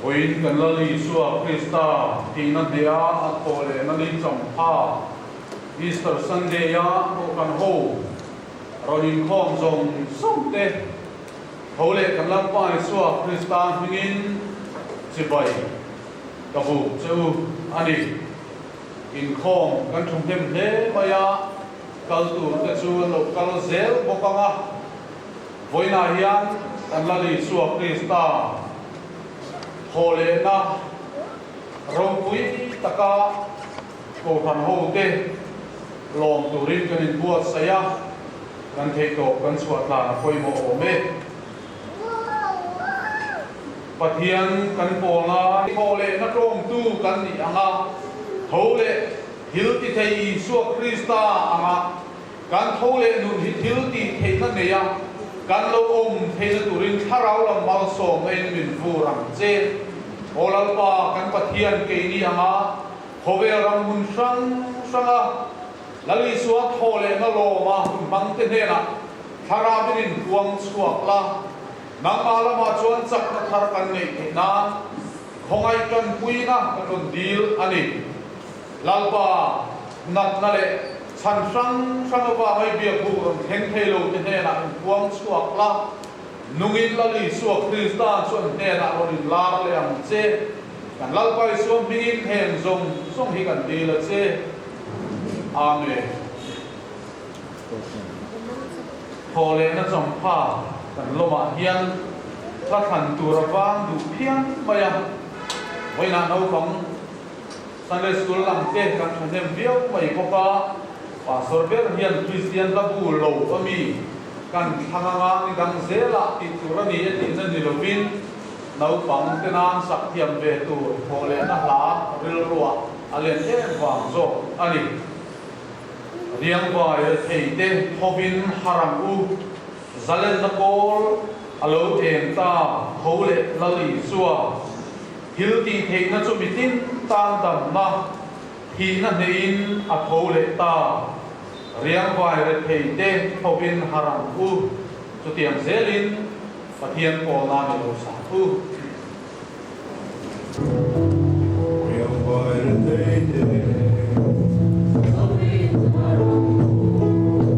Vawiin kan Lal Isua Krista tihna hneha a thawh lehna ni champha Easter Sunday-a Kohhran ho rawn inkhawm zawng zawng te tho leh kan Lalpa Isua Krista hmingin chibai ka buk che u a ni. Inkhawm kan thahnem hle mai a, kal tur te chu an lo kal zel bawk ang a. Vawiinah hian kan Lal Isua Krista thawhlehna ropui taka Kohhran hote lawm turin kan inbuatsaih a, kan theihtawp kan chhuah tlan a pawimawh awm e. Pathian kan pawlna thawhlehna tawngtu kan nih anga tho leh thil ti thei Isua Krista anga kan tho leh nun hi thil tih theihna neia kan lo awm theihna turin Thlarau lam malsawmna in min vur ang che. Aw Lalpa kan Pathian keini anga khawvel ram hmun hrang hranga Lal Isua thawhlehna lawma hun hmangte hnenah Thlarau in inpuang chhuak la. Nangmah lamah chuan chakna thar kan neih theih nan khawngaih tanpuina kan rawn dil a ni. Lalpa, natna leh chhan hrang hrang avanga i biakbuk rawn thleng thei lo te hnenah inpuang chhuak la, nungin Lal Isua Krista chuan hnenah rawn inlar leh ang che. Kan Lalpa Isua hmingin heng zawng zawng hi kan dil a che. Amen. Thawhlehna champha kan lawmah hian hla thlan tur a vang duh phian mai a, vawiinah naupang Sunday School lam te kan thahnem viau mai bawk a, Pastor ber hian Kristian hla bu lo a mi kan thlang anga ni dang zelah tih tur a ni e tihna ni lovin naupang te nan sak thiam ve tur thawhlehna hla rilruah a len em vang zawk a ni. Riangvai theite hovin har ang u, zalenna kawl a lo eng ta tho leh Lal Isua. Thil tih theihna chu mitin tan damna, thihna hneihin a tho leh ta. Riangvai retheite hovin har ang u, chutiang zelin Pathian kawlna ni lo sa u.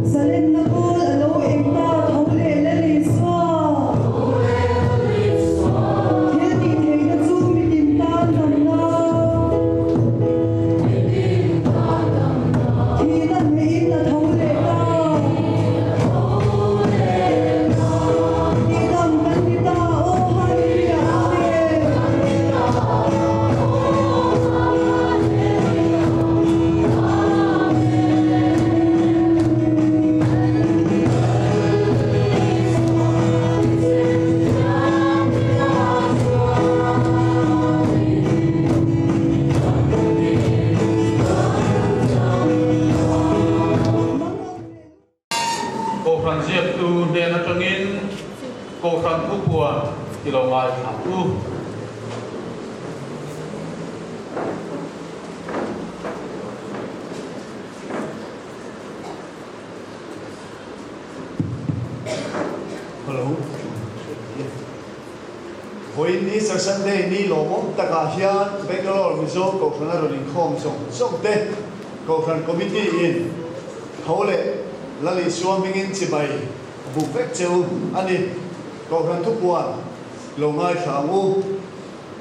Zalenna kawl a lo eng ta tho leh Lal Isua. Thil tih theihna chu mitin tan damna. Thihna hneihin a tho leh ta. Tihdam kan ni ta, aw Hallelujah, Amen. Kohhran ziaktu hnen atangin Kohhran thupuan ti lo ngaithla u. Hello. Vawiin Easter Sunday ni lawmawm takah hian Bangalore Mizo Kohhrana rawn inkhawm zawng zawng te Kohhran Committee in tho leh Lal Isua hmingin chibai buk vek che u a ni. Kohhran thupuan lo ngaithla ang u.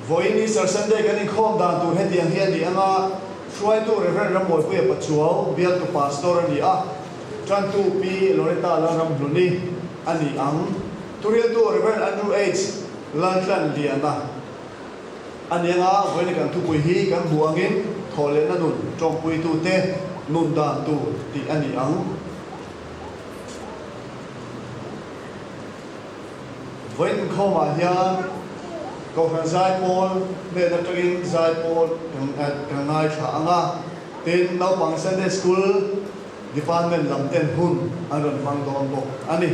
Vawiin Easter Sunday kan inkhawm dan tur hetiang hi a ni anga hruaitu Rev. Rambawipuia Pachuau bialtu Pastor a ni a, tantu Pi Loretta Lalramhluni a ni ang. Thurialtu Rev. Andrew H. Laltlanliana a ni anga vawiin kan thupui hi kan hmuh angin thawhlehna nun tawmpuitute nun dan tur tih a ni ang. Vawiin inkhawmah hian Kohhran Zaipawl hnen atangin Zaipawl kan ngaithla ang a, tin naupang Sunday School Department lam ten hun an rawn hmang dawn bawk a ni.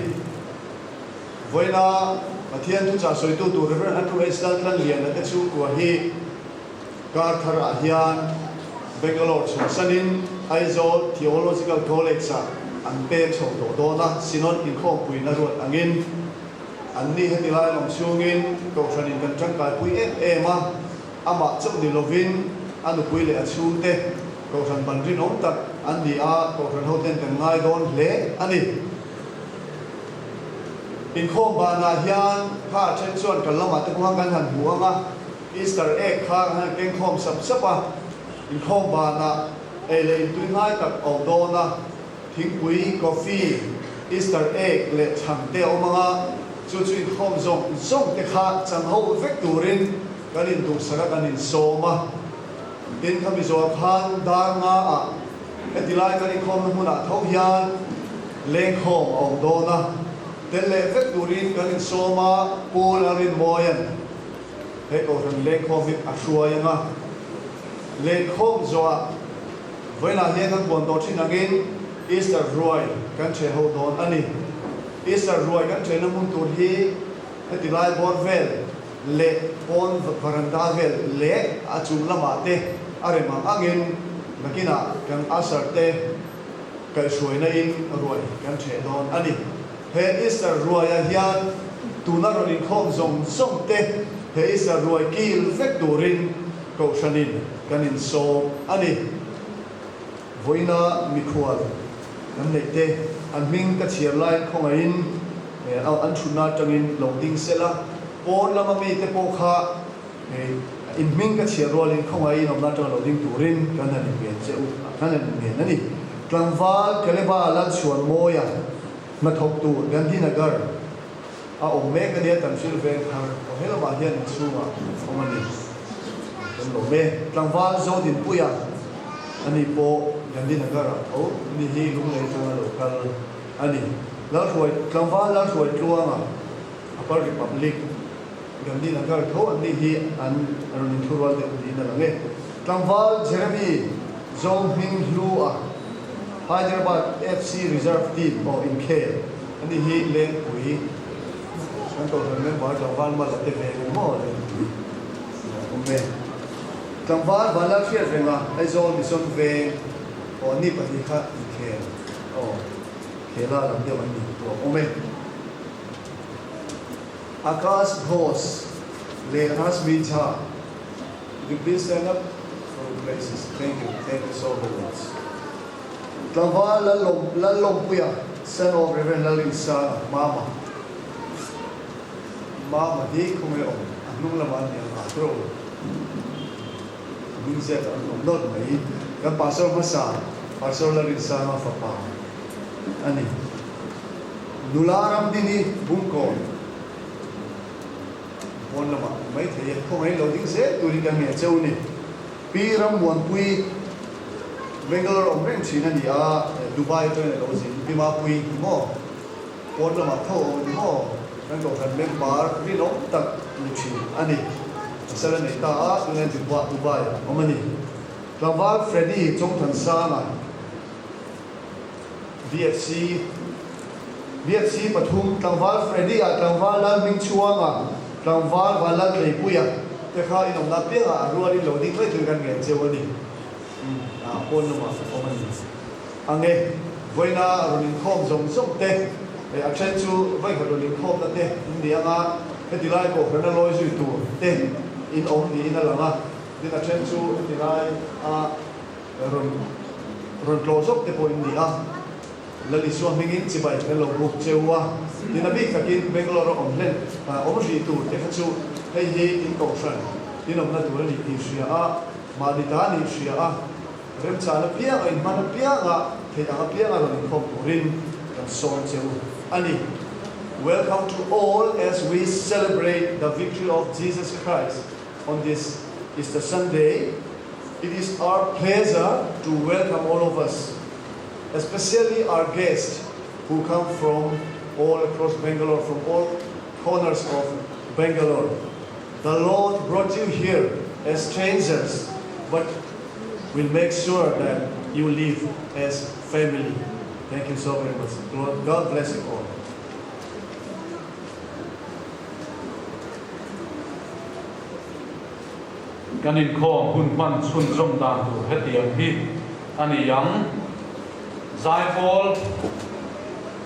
Vawiina Pathian thuchah sawitu tur Rev. Andrew H. Laltlanliana te chhungkua hi kar tharah hian Bangalore chhuahsanin Aizawl Theological College-ah an pem chho tawh dawn a, Synod inkhawmpuina ruat angin. Anni heti lai lawng chhungin Kohhranin kan tangkaipui em em a, amah chauh ni lovin a nupui leh a chhungte Kohhran ban rinawm tak an ni a, Kohhran hoten kan ngai dawn hle a ni. Inkhawm banah hian kha a then chuan kan lamah te pawh khan kan han hmu ang a, Easter egg kha kan han kengkhawm sap sap a, inkhawm banah ei leh intui hnai tak a awm dawn a. Thingpui, coffee, Easter egg leh chhang te a awm ang a, chu chu inkhawm zawng zawng te kha chang ho vek turin kan induhsak a, kan insawm a. Tin, khami zawh khan dar nga ah heti lai kan inkhawmna hmunah tho hian lengkhawm a awm dawn a, tel leh vek turin kan insawm a, Pu Lalrinmawia'n he Kohhran lengkhawm hi a hruai ang a, lengkhawm zawhah Vawiinah hian kan puan tawh thin angin Easter ruai kan ṭheh ho dawn a ni. Easter ruai kan ṭhehna hmun tur hi heti lai bawr vel leh pawn varanda vel leh a chung lamah te a rem ang angin nakinah kan usher te kaihhruaina in ruai kan ṭheh dawn a ni. He Easter ruaiah hian tuna rawn inkhawm zawng zawng te he Easter ruai kil vek turin Kohhranin kan insawm a ni. Vawiina mikhual kan neih te an hming ka chhiar laiin khawngaihin an thutna atangin lo ding sela, pawn lama mite pawh kha in hming ka chhiar rualin khawngaihin awmna atanga lo ding turin kan han inngen che u, kan han inngen a ni. Tlangval Kaleba Lalchhuanmawia hnathawk tur Gandhinagar A awm mek a nia kan thil veng thar aw he lamah hian inchhungah awm a ni. Kan lawm e. Tlangval Zodinpuia a ni pawh Gandhinagar ah tho ni hi Lunglei atanga lo kal a ni. Lalhruai Tlangval Lalhruai Tluanga Upper Republic Gandhinagar tho an ni hi an rawn inthurual deuh niin a lang e. Tlangval Jeremy Zohminghlu-a Hyderabad FC Reserve Team aw inkhel a ni hi Lengpui kan Kohhran member tlangval Mala te ve ang maw Lengpui awm e. Tlangval Vanlal hriat renga Aizawl Mission Veng aw ni pahnih kha inkhel aw khela lam deuh an ni tuah awm e. Akash Ghosh leh Rashmi Jha. Would you please stand up for your places? Thank you, thank you so very much. Tlangval Lallawm Lallawmpuia, son of Reverend Lalrinsanga, Mama. Mama hi khawnge awm? A hnung lamah a ni ang a, tawh u. Hming ziak an awm nawlh mai. Kan pastor hmasa, Pastor Lalrinsanga fapa a ni. Nula Ramdini Bungkawn. Pawn lamah mai thei e, khawngaih lo ding zel turin kan ngen cheu ni. Pi Rammuanpui Bangalore awm reng thin a ni a, Dubai atangin a lo zin. Pi Mapui ni maw? Pawn lamah tho awm ni maw? Kan kohhran member rinawm tak ni thin a ni. Pasal a nei ta a, tunge Dubai ah awm a ni. Tlangval Freddy Chawngthansanga. BFC BFC pathum, Tlangval Freddy-a, Tlangval Lalhmingchhuanga, Tlangval Vanlaltleipuia te kha in awmna apiangah a rualin lo ding mai tur kan ngen cheu a ni. Ah, pawn lamah awm a ni ang e. Vawiina rawn inkhawm zawng zawng te, a then chu vawikhat rawn inkhawmna te in ni ang a, heti lai Kohhrana lawi zui tur te in awm niin a lang a, tin a then chu heti lai a Rawn rawn tlawh zawk te pawh in ni a, Lal Isua hmingin chibai kan lo buk cheu a, tin a bik takin Bangalore a awm hlen awm rih tur te kha chu hei hi in kohhran in awmna tur a nih tih hria a, mahni ta nih hria a, remchan apianga in hman apianga theih ang apianga rawn inkhawm turin kan sawm cheu a ni. Welcome to all as we celebrate the victory of Jesus Christ on this Easter Sunday. It is our pleasure to welcome all of us, especially our guests who come from all across Bangalore, from all corners of Bangalore. The Lord brought you here as strangers, but will make sure that you live as family. Thank you so very much. God bless you all. Kan inkhawm hun hman chhunzawm dan tur hetiang hi a ni ang. Zaipawl.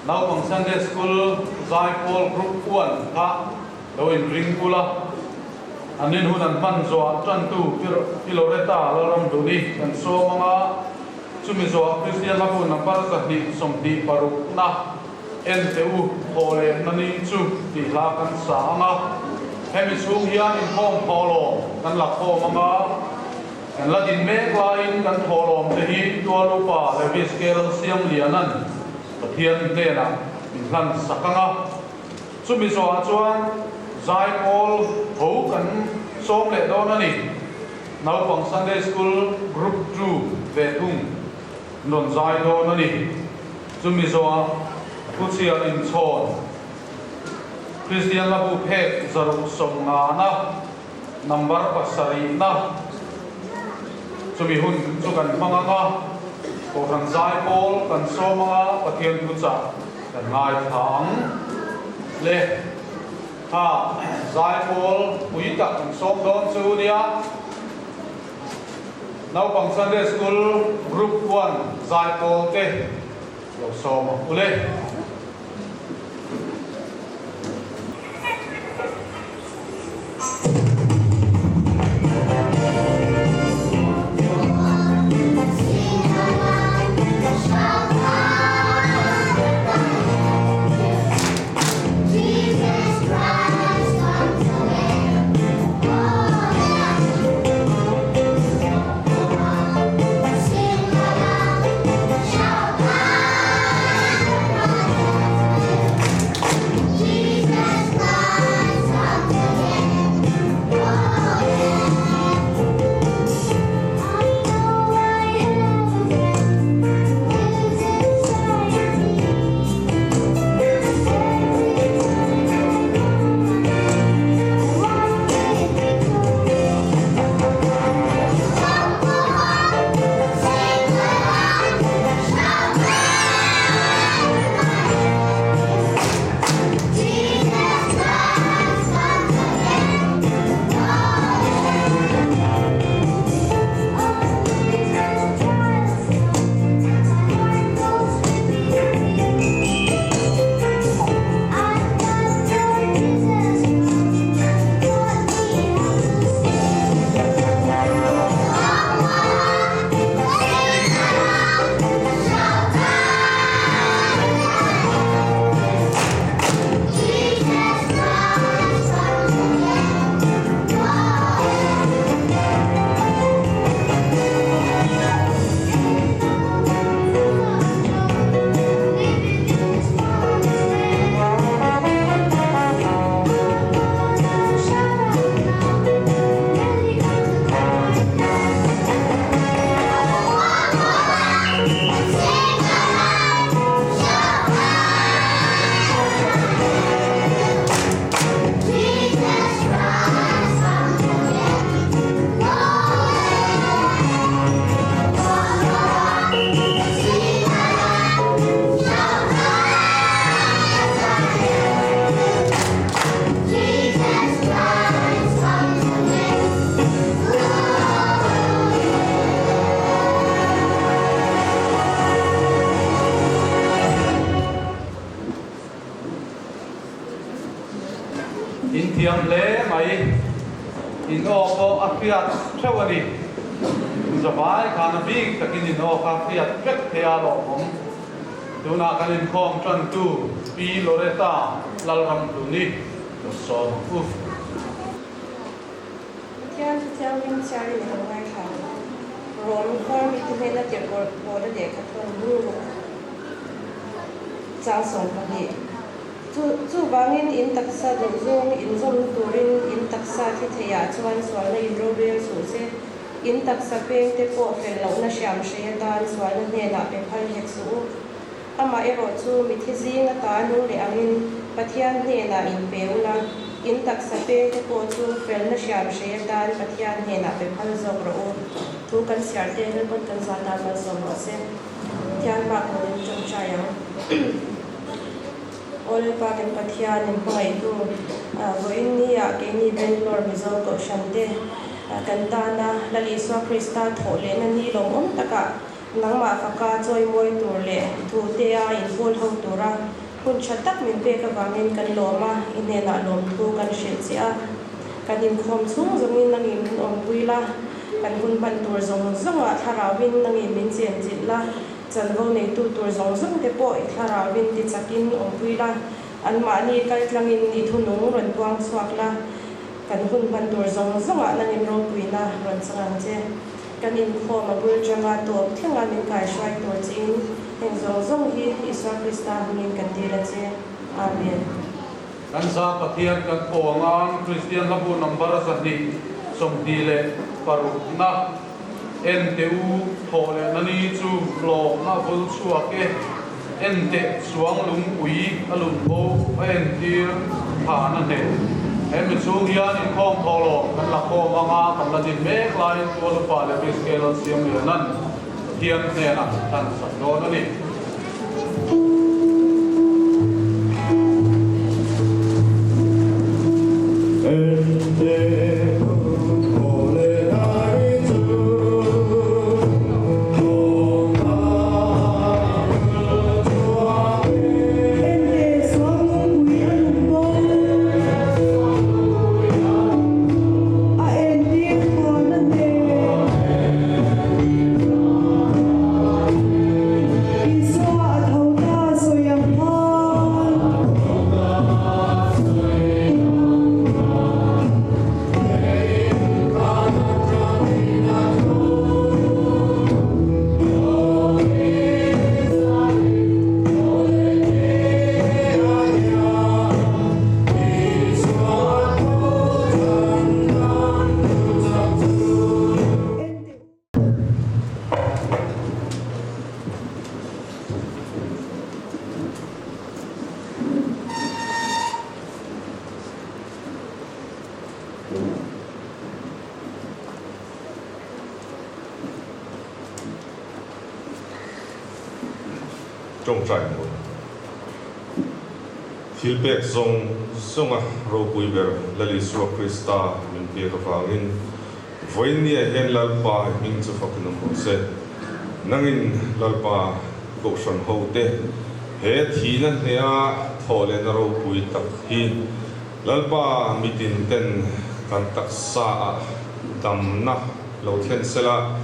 Naupang Sunday School Zaipawl Group 1 kha lo inring ula, an nin hun an hman zawhah tantu Pi Loretta Lalramhluni kan sawm ang a, chumi zawhah Kristian Hlabu number 126 na en teh u thaw leh na ni chu tih hla kan sa ang a, hemi chhung hian inkhawm thawhlawm kan la khawm ang a, kan la din mek laiin kan thawhlawm te hi Tual Upa Levis K Lalsiamliana'n Pathian hnenah min hlan sak ang a. Chumi zawhah chuan Zaipawl ho kan sawm leh dawn a ni. Naupang Sunday School Group 2 ve thung an rawn zai dawn a ni. Chumi zawhah Thuchhiar inchhawn Kristian Hlabu phek 150na number 7na chumi hun chu kan hmang ang a, Kohhran Zaipawl kan sawm ang a, Pathian thuchah kan ngaithla ang le. Kha Zaipawl pui tak kan sawm dawn chu nia. Naupang Sunday School Group 1 Zaipawl te lo sawm ang u le. In thiam hle mai, in aw pawh a hriat theuh a ni. Zavai khan a bik takin in aw kha hriat vek thei a lawmawm. Tunah kan inkhawm tantu Pi Loretta Lalramhluni lo sawm ang u. Pathian chu thianghlim chhiarin i lo ngaithla ang. Rom khawr mite hnena tirh bawla lehkha thawn bung ruk chang 12. Chu chuvangin in taksa duh zawng inzawmna turin in taksa thi theiah chuan sualna in rorel suh se. In taksa peng te pawh fel lohna hriam hrei atan sualna hnenah pe phal hek suh u. Amah erawh chu mithi zing ata nung leh angin Pathian hnenah in pe ula, in taksa peng te pawh chu felna hriam hrei atan Pathian hnenah pe phal zawk rawh u. Thu kan chhiar te Lalpawn kan zah tan malsawm rawh se. Thian bak lo in tawngtai ang. Aw Lalpa kan Pathian in hmangaihtu vawiin ni ah keini Bangalore Mizo Kohhran te kan tana Lal Isua Krista thawh lehna ni lawmawm takah. Nangmah faka chawimawi tur leh i thutea inpawl ho tura hun tha tak min pek avangin kan lawm a, i hnenah lawmthu kan hrilh che a. Kan inkhawm chhung zawngin nangin min awmpui la, kan hun hman tur zawng zawngah thlarauin nangin min chenchilh la, chanvo neitu tur zawng zawng te pawh i thlarauin tichakin awmpui la, anmahni kaltlangin i thunung rawn puang chhuak la, kan hun hman tur zawng zawngah nangin ropuina rawn chang ang che. Kan inkhawm a bul tanga tawp thlenga min kaihruai tur chein heng zawng zawng hi Isua Krista hmingin kan dil a che. Amen. Kan za Pathian kan pawng a, Kristian hlabu number 226 na en teh u, thawh leh na ni chu hlawkna vul chhuak e, en teh chuang lungpui a lun bo a entir tha na hneh. He mi chhung hian inkhawm thawhlawm kan la khawm anga kan la din mek laiin tual upa leh Biskei Lalsiam Lianan Pathian hnenah kan sak dawn a ni. Isua a tho ta sawi ang khan. Tawngtai mawi. Thil pek zawng zawnga ropui ber Lal Isua Krista min pek avangin Vawinia hian Lalpa hming chu fakin awm rawh se. Nangin Lalpa Kohhran hote he thihna hnea thawh lehna ropui tak hi Lalpa mitin ten kan taksa ah damna lo thlen sela,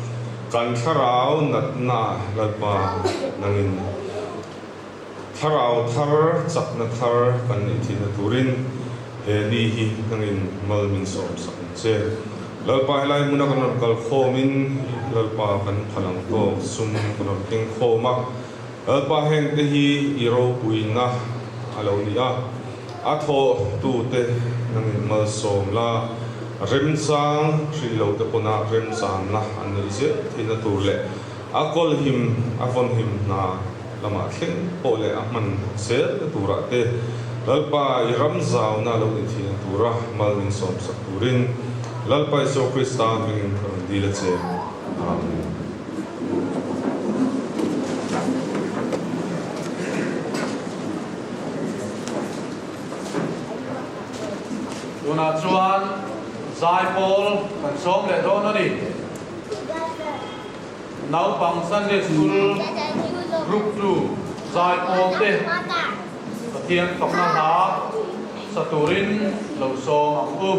kan thlarau natna Lalpa nangin thlarau thar chakna thar kan neih thihna turin he ni hi nangin mal min sawm sak ang che. Lalpa helai hmuna kan rawn kal khawmin Lalpa kan phal ang tawk sum kan rawn keng khawm a, Lalpa hengte hi i ropuina a lo ni a, a thawhtute nangin malsawm la, remchang hrih lo te pawn a remchanna an neih zel theihna tur leh a kawlhim a vawnhim hna lamah thleng pawh leh a hman zel na turah te Lalpa i ram zauna lo ni thihna tura mal min sawm sak turin Lalpa Isua Krista hmingin ka rawn dil a che. Amen. Tunah chuan zaipawl kan sawm leh dawn a ni. Naupang Sunday School Group 2 zaipawl te Pathian fakna hla sa turin lo sawm ang u.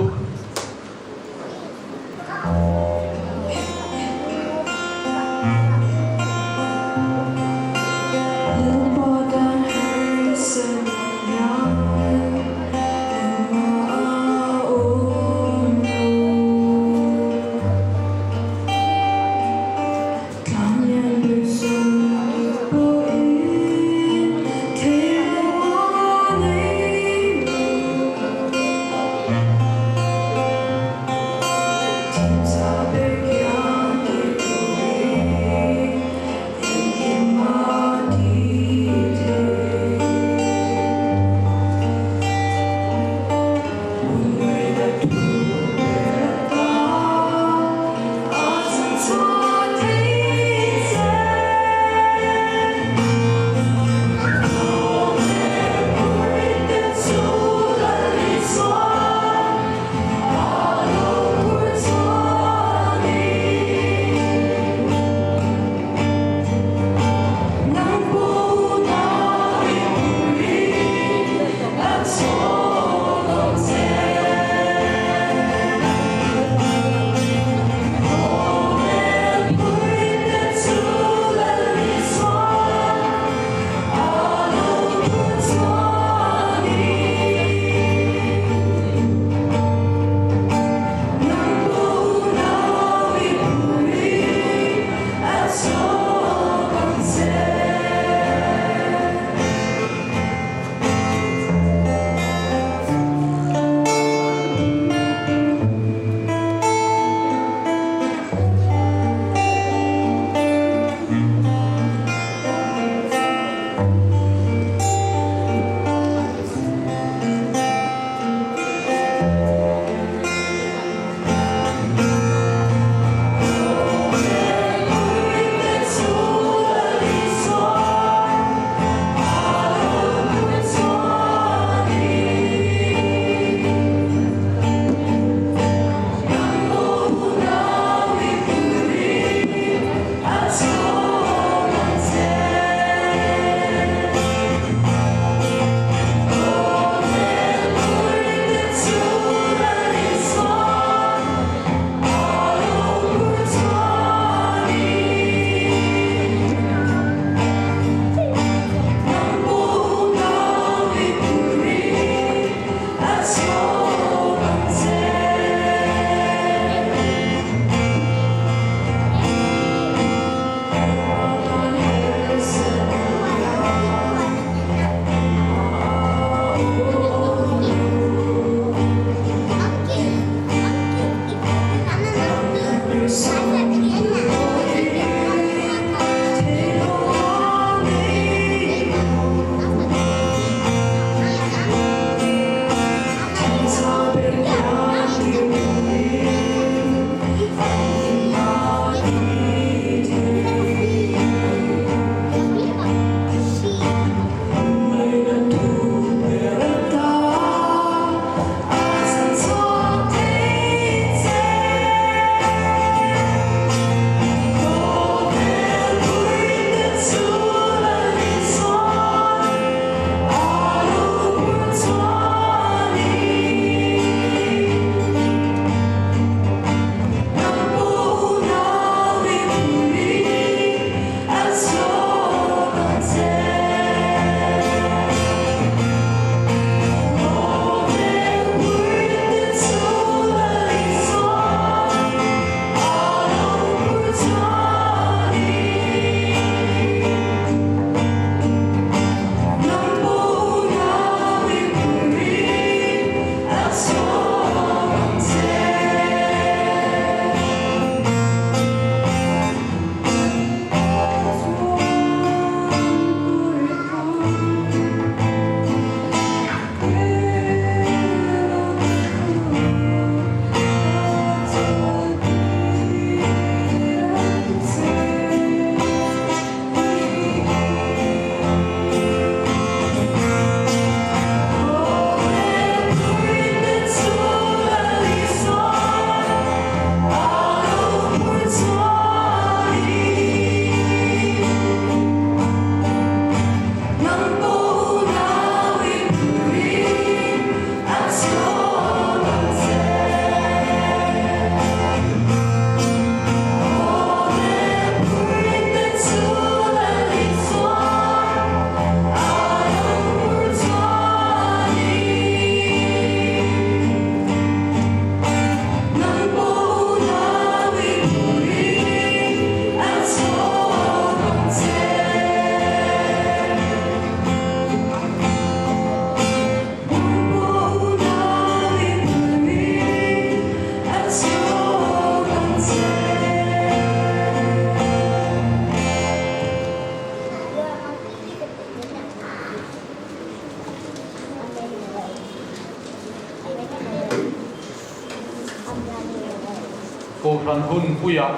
Kohhran hun puiah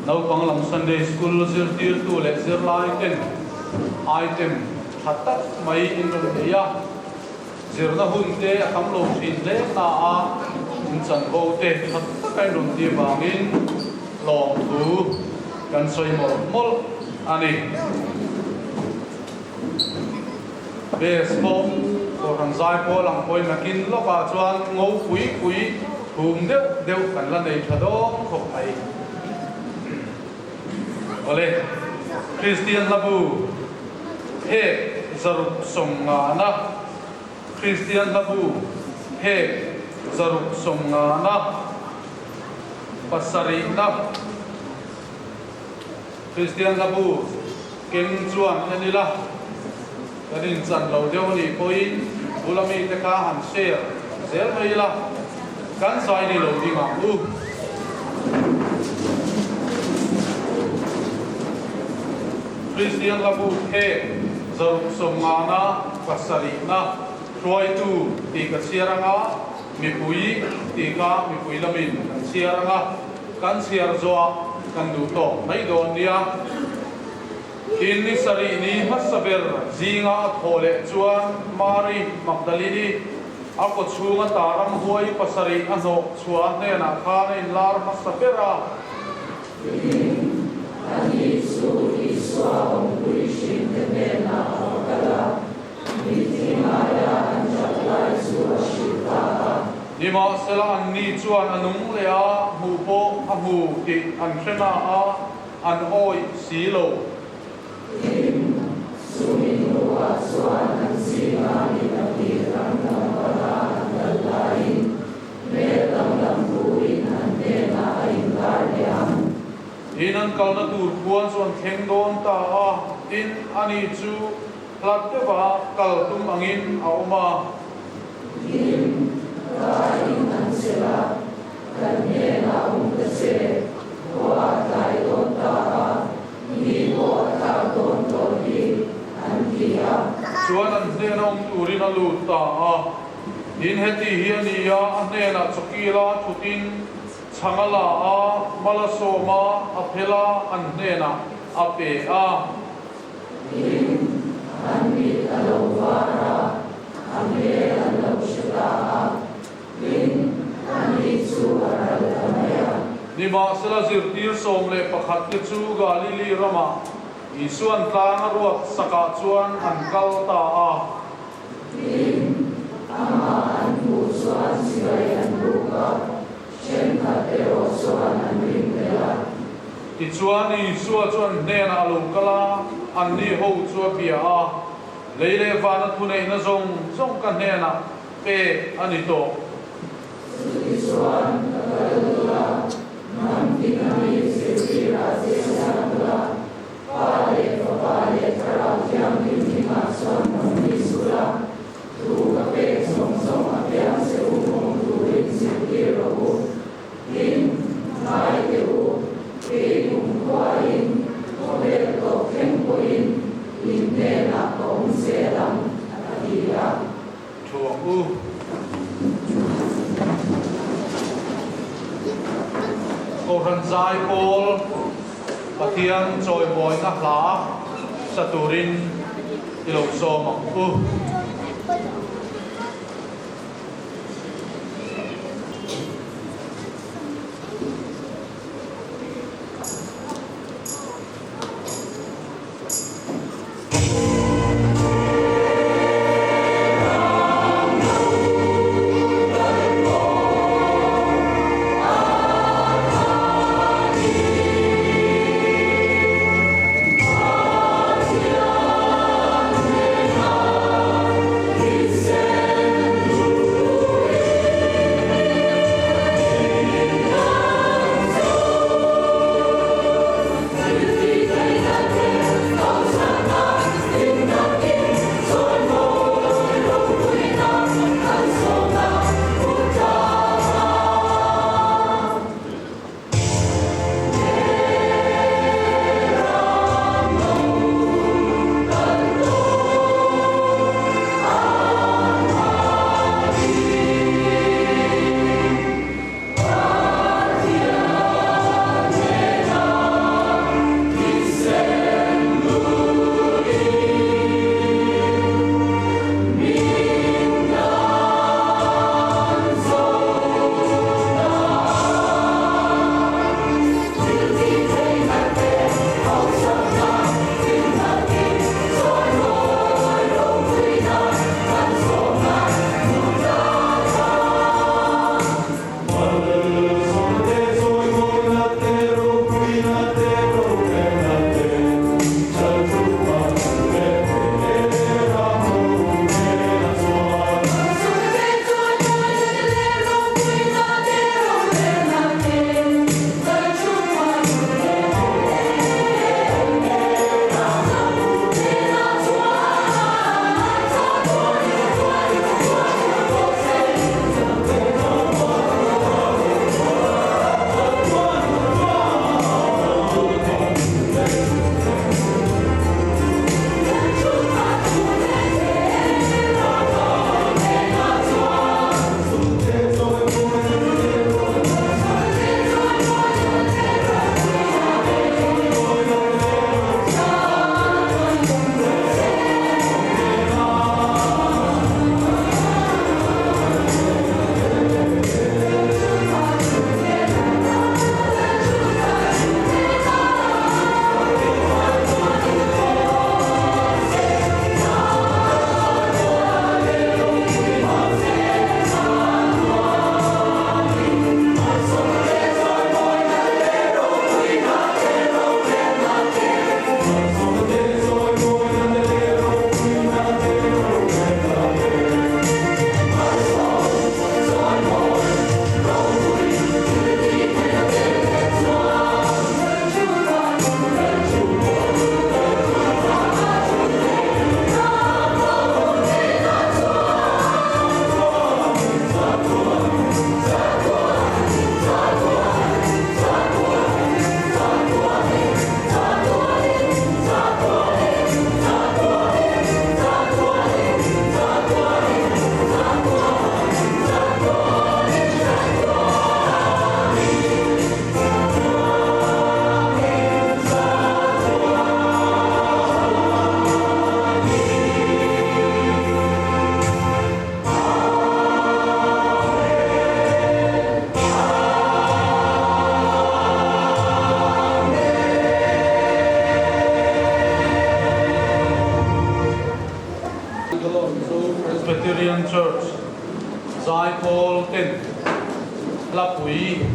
naupang lam Sunday School zirtirtu leh zirlai ten item tha tak mai in rawn nei a, zirna hun te a tam lo thin hle na a, in chanvo te tha taka in rawn ti avangin lawmthu kan sawi mawlh mawlh a ni. Base pawh Kohhran zaipawl ang pawhin nakin lawkah chuan ngo pui pui thum deuh deuh kan la nei tha dawn khawp mai. Awle, Kristian hlabu phek zaruk sawmngana, Kristian hlabu phek zaruk sawmngana pasarihna, Kristian hlabu keng chuan en ila, kan inchan lo deuh a nih pawhin bula mite kha han share zel mai ila, kan zai ni lo ding ang u. Kristian hlabu phek zaruk sawmngana pasarihna hruaitu tih ka chhiar anga mipui tih kha mipui lamin kan chhiar anga, Kan chhiar zawh kan duh tawk mai dawn nia. Tin ni sarih ni hmasa ber zinga a thawh leh chuan Mari Magdalini a kaw chhunga taram huai pasarih a hnawh chhuah hnenah khan a inlar hmasa ber a. Tin, ani chu Isua awmpui hrinte hnenah a va kal a. Mitthi ngaia an ṭap lai chu a hrilh ta a. Nimahsela anni chuan a nung leh a hmuh pawh a hmu tih an hre na a, an awih si lo. Tin, chumi hnuah chuan an zinga mi pahnih ram lam pana an kal laiin hmel danglam buin an hnenah a inlar leh a. Tin, an kalna tur khuan chu an thleng dawn ta a, tin, ani chu Hlat deuha kal tum angin a awm a. Tin, kaiin an chelh a, kan hnenah awm ta che, khua a tlai dawn ta a, ni pawh a tlak dawn tawh hi, an ti a. Chuan an hnena awm turin a lut ta a. Tin, heti hi a ni a, a hnenah chawkila thutin chhang a la a, mal a sawm a, a phel a, an hnenah a pe a. Tin, an mit a lo var a, a hmel an lo hre ta a. Tin, ani chu a ral ta mai a. Nimahsela zirtir 11 te chu Galili ramah Isuan tlang a ruat sakah chuan an kal ta a. Tin, amah an hmuh chuan chibai an buk a, thenkhat erawh chuan an ring tel a. Tichuan, Isua chuan hnenah a lo kal a, anni ho chu a bia a, Lei leh vana thuneihna zawng zawng ka hnenah pek a ni tawh. Chutichuan, ka kal ula, hnam tin a mi zirtirah che siam ula, Pa leh Fapa leh Thlarau Thianghlim hmingah chuan baptis ula, thu ka pek zawng zawng a piang che u hawng turin zirtir rawh u. Tin, ngai teh u, kei kumkhuain khawvel tawp thleng pawhin in hnenah ka awm zel ang, a ti a. Thu ang u. Kohhran zai pawl Pathian chawimawina hla sa turin i lo sawm ang u.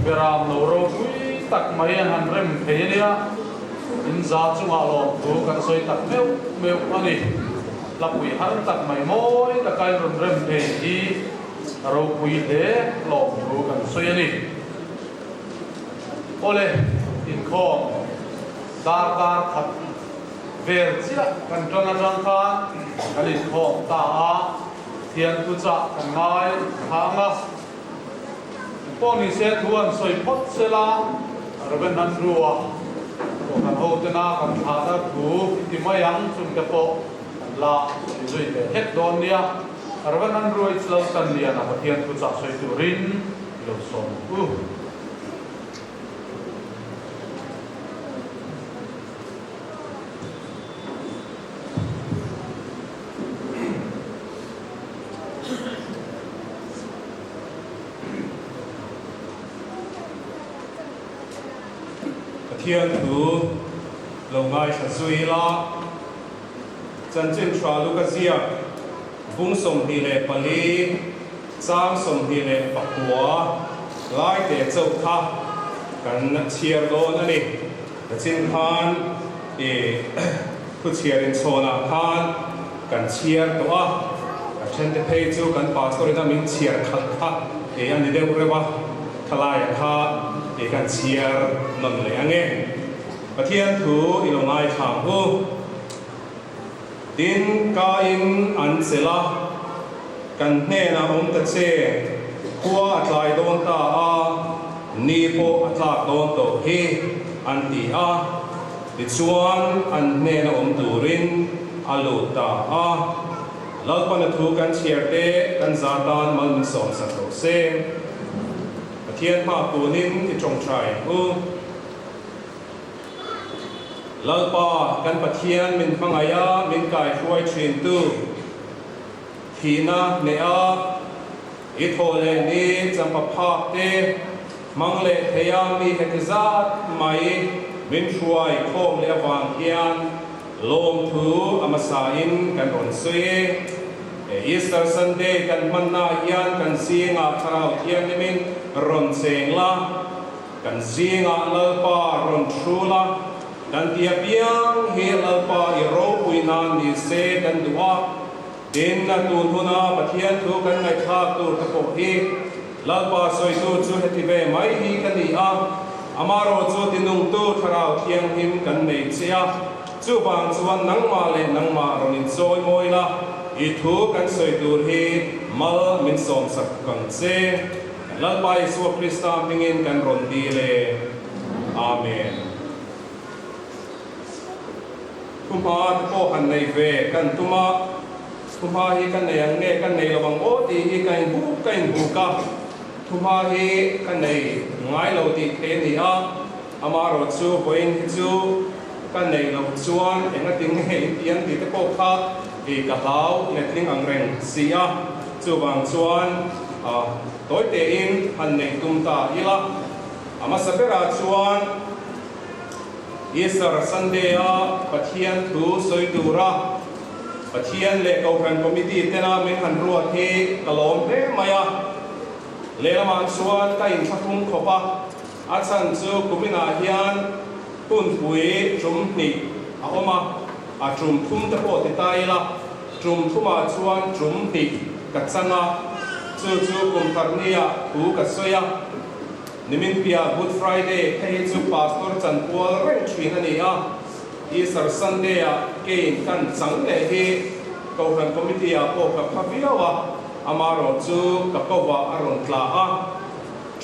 Beram no ropui tak mai an han rem thei a nia, in za chungah lawmthu kan sawi tak meuh meuh a ni. Hlapui har tak mai mawi taka in rawn rem thei hi ropui hle lawmthu kan sawi a ni. Awle, inkhawm darkar khat vel chiah kan tan atang khan kan inkhawm ta a, thian thuchah kan ngai thang a. Pawh ni se thu an sawi phawt sela, Rev. Andrew-a Kohhran hotena kan thlah dar thu i ti mai ang chungte pawh kan la sawi zui ve hlek dawn nia. Rev. Andrew H. Laltanliana Pathian thuchah sawi turin i lo sawm ang u. Pathian thu lo ngaithla zui ila, Chanchin Tha Luka ziak bung 24 chang 29 lai te chauh kha kan chhiar dawn a ni. Kachin khan i thu chhiar inchhawnah khan kan chhiar tawh a, a thente phei chu kan pastor ina min chhiar khalh kha i a ni deuh reuh a, thalaiah kha i kan chhiar nawn leh ange. Pathian thu i lo ngaithla ang u. Tin, ka in an chelh a, kan hnenah awm ta che, khua a tlai dawn ta a, ni pawh a tlak dawn tawh hi, an ti a. Tichuan, an hnena awm turin a lut ta a. Lalpana thu kan chhiar te kan za tan mal min sawmsak rawh se. Pathian hma kunin i tawngtai ang u. Lalpa, kan Pathian min hmangaih a, min kaihruai thintu, thihna hneh a, i thawh leh ni champa phak te hmang leh thei a mi heti zat mai min hruai khawm leh avang hian lawmthu a hmasa in kan rawn sawi e. Easter Sunday kan hmanna ah hian kan zingah Thlarau Thianghlimin rawn cheng la, Kan zingah Lalpa rawn thul a, kan ti apiang hi Lalpa i ropui nan ni se kan duh a, tin a tun huna Pathian thu kan ngaihthlak tur te pawh hi Lalpa sawitu chu heti ve mai hi ka ni a, amarawh chu tinungtu Thlarau Thianghlim kan nei che a, chuvang chuan nangmah leh nangmah rawn inchawi mawi la, i thu kan sawi tur hi mal min sawmsak kang che. Lalpa Isua Krista hmingin kan rawn dil e. Amen. Thuhma te pawh han nei ve kan tum a, thuhma hi ka nei ang nge ka nei lo ang aw tih hi ka inbuk ka inbuk a, thuhma hi ka nei ngai lo tih thei a ni a, amaherawh chu vawiin hi chu ka neih loh chuan engatin nge in ti ang tih te pawh kha i ka hlau letling ang reng si a, chuvang chuan tawi tein han neih tum ta ila. A hmasa berah chuan Easter Sunday-a Pathian thu sawi tura Pathian leh Kohhran Committee tena min han ruat hi ka lawm hle mai a. Lehlamah chuan ka inthlahrung khawp a, a chhan chu kuminah hian hunpui tum hnih a awm a. A tum thum te pawh ti ta ila, tum thumah chuan tum hnih ka chang a, chu chu kum tharnia thu ka sawi a. Nimin piah Good Friday phei hi chu Pastor chanpual reng thin a ni a, Easter Sunday-ah kein kan chang leh hi Kohhran Committee-ah pawh ka pha viau a, amarawh chu ka kovah a rawn tla a.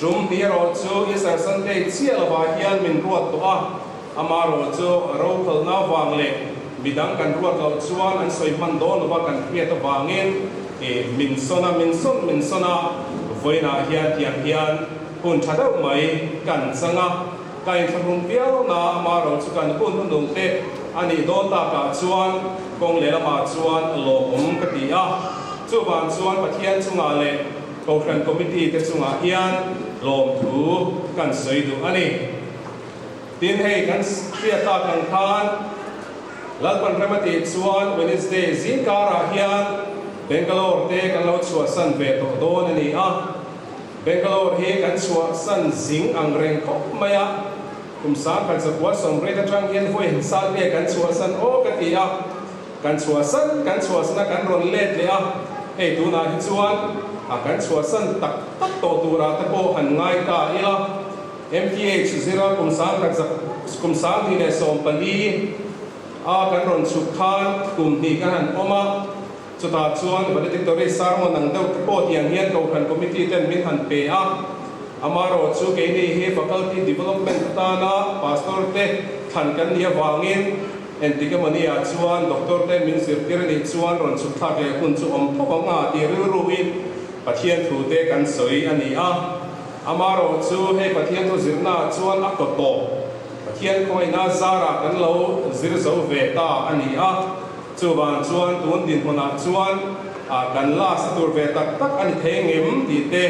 Tum hnih erawh chu Easter Sunday chiah lovah hian min ruat tawh a. Amarawh chu rokhalna vang leh midang kan ruat loh chuan an sawi hman dawn lova kan hriat avangin min sawn a, min sawn min sawn a, vawiinah hian tiang hian hun tha deuh mai kan chang a, ka inthlahrung viau na amarawh chu kan hun hnunung te a nih dawn takah chuan kawng lehlamah chuan lawmawm ka ti a, chuvang chuan Pathian chungah leh Kohhran Committee te chungah hian lawmthu kan sawi duh a ni. Tin, hei kan hriat tak ang khan Lalpan rem a tih chuan Wednesday zingkarah hian Bangalore te kan lo chhuahsan ve tawh dawn a ni a. Bangalore hi kan chhuahsan zing ang reng khawp mai a, kum 1980 atang hian vawi sal nge kan chhuahsan aw ka ti a, kan chhuahsan kan chhuahsan a kan rawn let leh a, hei tunah hi chuan a kan chhuahsan tak tak tawh turah te pawh han ngai ta ila. MTH zira kum sangkhat kum 2014 a kan rawn chhuk khan kum hnih kan han awm a, Chutah chuan valedictory sermon ang deuh te pawh tiang hian Kohhran Committee ten min han pe a. Amarawh chu keini hi Faculty Development atana Pastor te thlan kan nih avangin entik emaw ni ah chuan Doctor te min zirtir a nih chuan rawn chhuk thlak leh hun chu awm tho ang a tih rilruin Pathian thu te kan sawi a ni a. Amarawh chu hei Pathian thu zirna ah chuan a kaw tawp Pathian khawngaihna zarah kan lo zir zo ve ta a ni a. Chuvang chuan tun dinhmunah chuan kan last tur ve tak tak a ni thei ngem tih te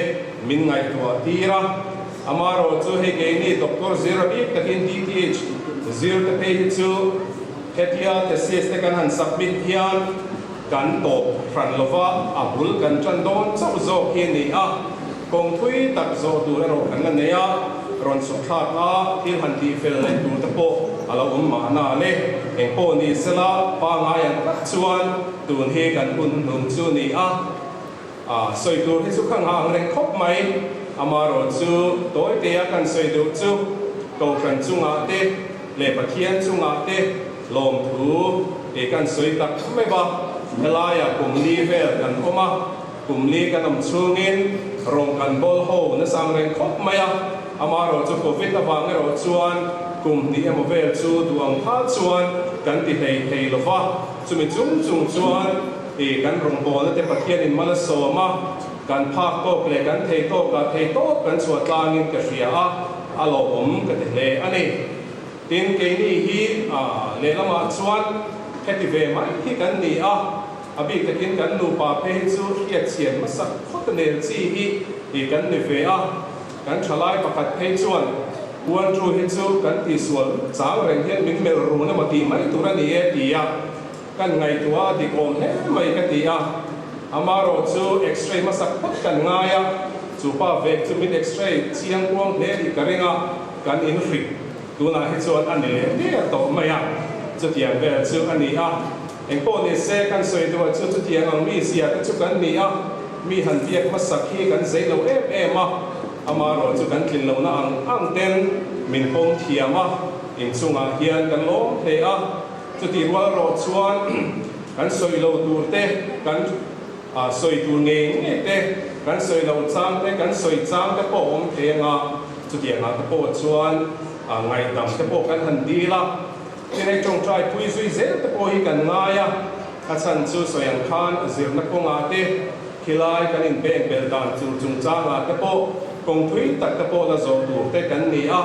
min ngaihtuah tir a. Amarawh chu hei keini Doctor zir a bik takin DTH zir te phei hi chu hetia thesis te kan han submit hian kan tawp hran lova a bul kan tan dawn chauh zawk hi a ni a. Kawng thui tak zawh tur erawh kan la nei a, rawn chhuk thlak a, thil han tih fel leh tur te pawh a lo awm mahna le. Eng pawh ni sela, pangngai ang tak chuan tun hi kan hun hnung chu ni a, a sawi tur hi chu ka nghah ang reng khawp mai. Amarawh chu tawitea kan sawi duh chu Kohhran chungah te leh Pathian chungah te lawmthu tih kan sawi tak mai va, helaiah kum li vel kan awm a. Kum li kan awm chhungin rawng kan bawl ho nasang reng khawp mai a, amarawh chu Covid avang erawh chuan kum hnih emaw vel chu duh ang phal chuan kan ti hlei thei lo va, chumi chung chung chuan i kan rawngbawlna te Pathianin mal a sawm a, kan phak tawk leh kan thei tawkah thei tawp kan chhuah tlangin ka hria a, a lawmawm ka ti hle a ni. Tin, keini hi lehlamah chuan heti ve mai hi kan ni a, A bik takin kan nupa phei hi chu hriatchhian hmasak phawt a nel chi hi tih kan ni ve a, kan thalai pakhat phei chuan Puantru hi chu kan tihsual chang reng hian min melh run emaw tih mai tur a ni e ti a, kan ngaihtuah a dik awm hle mai ka ti a. Amarawh chu x-ray hmasak phawt kan ngai a, chu pa vek chu min x-ray chiang kuang hle tih ka ring a, kan inhrik tunah hi chuan a ni leh der tawh mai a, chutiang vel chu a ni a. Engpawh ni se, kan sawi duh chu chutiang ang mi zia te chu kan ni a, mi han biak hmasak hi kan zei lo em em a, amarawh chu kan tlin lohna ang ang ten min pawm thiam a, inchungah hian kan lawm hle a, chutih rual rawh chuan kan sawi lo tur te, kan sawi tur ngei ngei te, kan sawi lo chang te, kan sawi chang te pawh a awm thei anga, chutiangah te pawh chuan ngaihdam te pawh kan han dil a. Tinei tawngtai pui zui zel te pawh hi kan ngai a, a chhan chu sawi ang khan zirna kawngah te, khilai kan inbeng belh dan tur chungchangah te pawh kawng thui tak te pawh la zawh tur te kan ni a,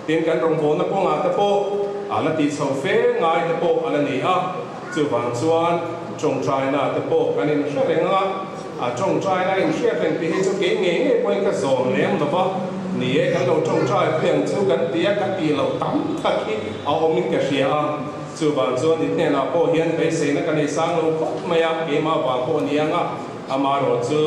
tin kan rawngbawlna kawngah te pawh a la tih chho fe ngai te pawh a la ni a, chuvang chuan tawngtaina te pawh kan inhre reng a, a tawngtaina inhriat reng tih hi chu kei ngei ngei pawhin ka zawm lem lo va, ni e kan lo tawngtai pui ang chu kan ti a, ka tih loh tam tak hi a awmin ka hria a, chuvang chuan i hnenah pawh hian beiseina ka nei sang lo khawp mai a, keimah vang pawh ni ang a, amarawh chu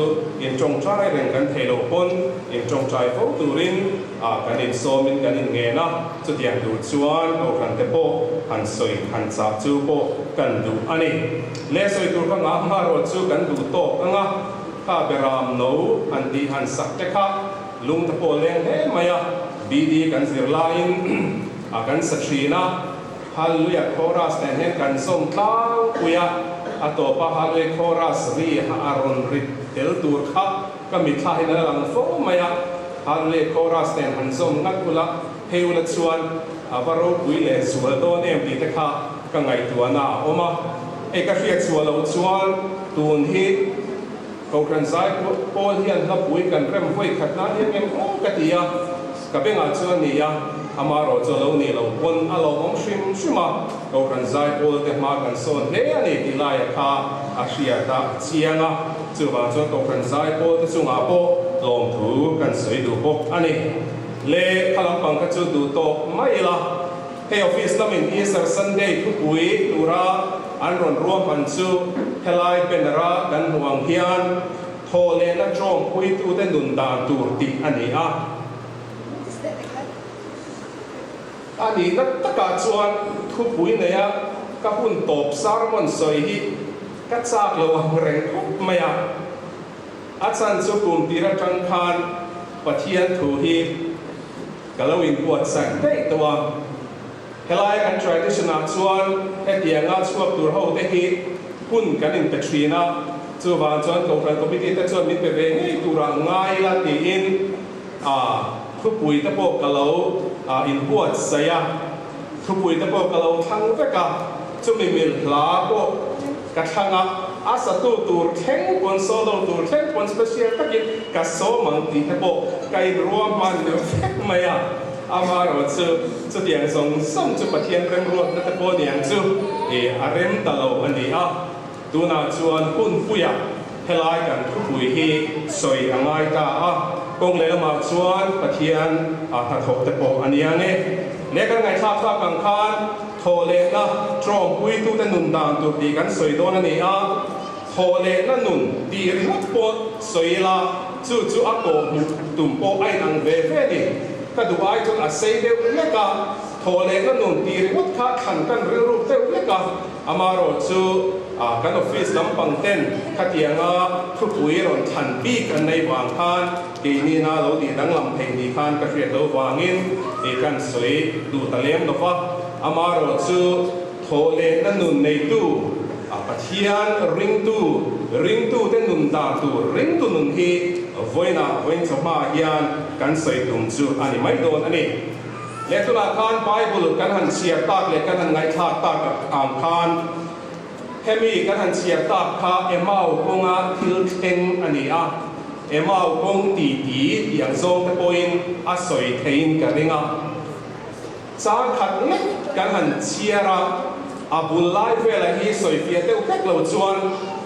intawngtai reng kan thei loh pawn intawngtai fo turin kan insawmin kan inngen a, chutiang tur chuan kohhran te pawh han sawi han chah chu pawh kan duh a ni. Le sawi tur ka ngah hmarawh chu kan duh tawk ang a, kha beram no han tih han sak te kha lung te pawh leng hle mai a, BD kan zir laiin a kan sa thin a, Hallelujah chorus nen hian kan zawm tlangpui a, a tawpa Hallelujah chorus ri a rawn rit tel tur kha ka mitthla hian a la lang fo mai a, Hallelujah chorus nen han zawm ngat ula phei ula chuan a va ropui leh zual dawn em tih te kha ka ngaihtuahna a awm a, hei ka hriat chhuah loh chuan tun hi Kohhran zai pawl hian hlapui kan rem vawi khat nan hian eng aw ka ti a, ka bengah chuan ni a, amarawh chu a lo nih loh pawn a lawmawm hrim hrim a, Kohhran zai pawl te hma kan sawn hle a ni tih laia kha a hriat a chiang a, chuvang chuan Kohhran zai pawl te chungah pawh lawmthu kan sawi duh bawk a ni. Le kha lampang kha chu duh tawk mai ila. Hei office lamin Easter Sunday thupui tura an rawn ruahman chu helai banner-a kan hmuh ang hian Thawhlehna ṭawngpuitute nun dan tur tih a ni a. A nihna takah chuan thupui neia ka hun tawp sermon sawi hi ka chak lo ang reng khawp mai a. A chan chu kum tir atang khan Pathian thu hi ka lo inbuatsaih daih tawh a. Helai kan tradition ah chuan hetianga chhuak tur ho te hi hun kan inpe thin a, chuvang chuan Kohhran Committee te chuan min pe ve ngei turah ngai ila tiin thupui te pawh ka lo inbuatsaih a, thupui te pawh ka lo thlang vek a, chumi mil hla pawh ka thlang a, a satu tur thleng pawn solo tur thleng pawn special takin ka sawm ang tih te pawh ka inruahman deuh vek mai a. Amaherawh chu, chutiang zawng zawng chu Pathian remruatna te pawh niang chu i a rem ta lo a ni a. Tunah chuan hunpuiah helai kan thupui hi sawi a ngai ta a, kawng lehlamah chuan Pathian a hnathawh te pawh a nia nge. Leh kan ngaihthlak thlak ang khan thawhlehna tawngpuitute nun dan tur tih kan sawi dawn a ni a. Thawhlehna nun tih ringawt pawh sawi ila, chu chu a kawhhmuh tum pawh a inang ve ve ni. Ka duh ai chuan a sei deuh hlek a, thawhlehna nun tih ringawt kha thlan kan rilruk deuh hlek a, amaherawh chu kan office lampang ten khatianga thupui rawn thlan bik an nei vang khan keinina lo tih danglam thei ni khan ka hriat lo vangin kan sawi duh ta lem lo va, amaherawh chu thawhlehna nun neitu A Pathian ringtu, ringtute nun dan tur ringtu nun hi vawiinah vawiin chawhma hian kan sawi tum chu a ni mai dawn a ni. Leh tunah khan Bible kan han chhiar tak leh kan han ngaihthlak tak ang khan hemi kan han chhiar tak kha Emau kawnga thil thleng a ni a, Emau kawng ti ti tih ang zawng te pawhin a sawi theiin ka ring a. Chang khat lek kan han chhiar a, a bul lai velah hi sawifiah deuh hlek lo chuan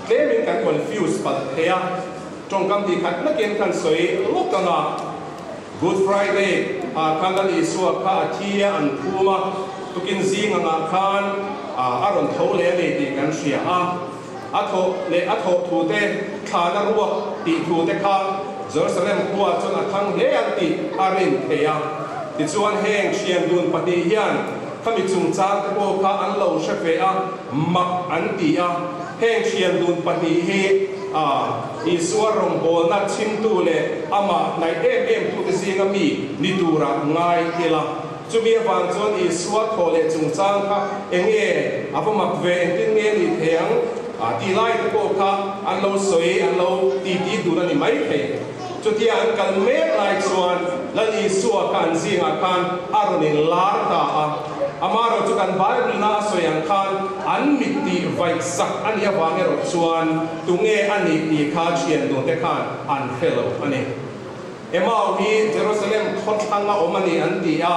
tlemin kan confuse palh thei a, tawngkam tih khat lekin kan sawi lawk ang a. Good Friday ah khan Lal Isua kha a thi a an phum a, tukin zing angah khan a rawn tho leh a ni tih kan hria a, a thawh leh a thawh thu te, thlana ruak tih thu te kha Jerusalem khua chuan a thang hle ang tih a rin thei a. Tichuan heng thian dun pahnih hian khami chungchang te pawh kha an lo hre ve a, mak an ti a. Heng thian dun pahnih hi a Isua rawngbawlna chhimtu leh amah hnaih em em tute zinga mi ni tura ngai ila. Chumi avang chuan Isua thaw leh chungchang kha eng nge a va mak ve, engtin nge ni thei ang tih lai te pawh kha an lo sawi, an lo titi dun a ni mai thei. Chutia an kal mek lai chuan Lal Isua kha an zingah khan a rawn in lar ta a. Amaherawh chu kan Bible-na a sawi ang khan an mit tih vaih sak a nih avang erawh chuan tunge a nih tih kha thian dun te khan an hre lo a ni. Emau hi Jerusalem khawthlang a awm a ni an ti a.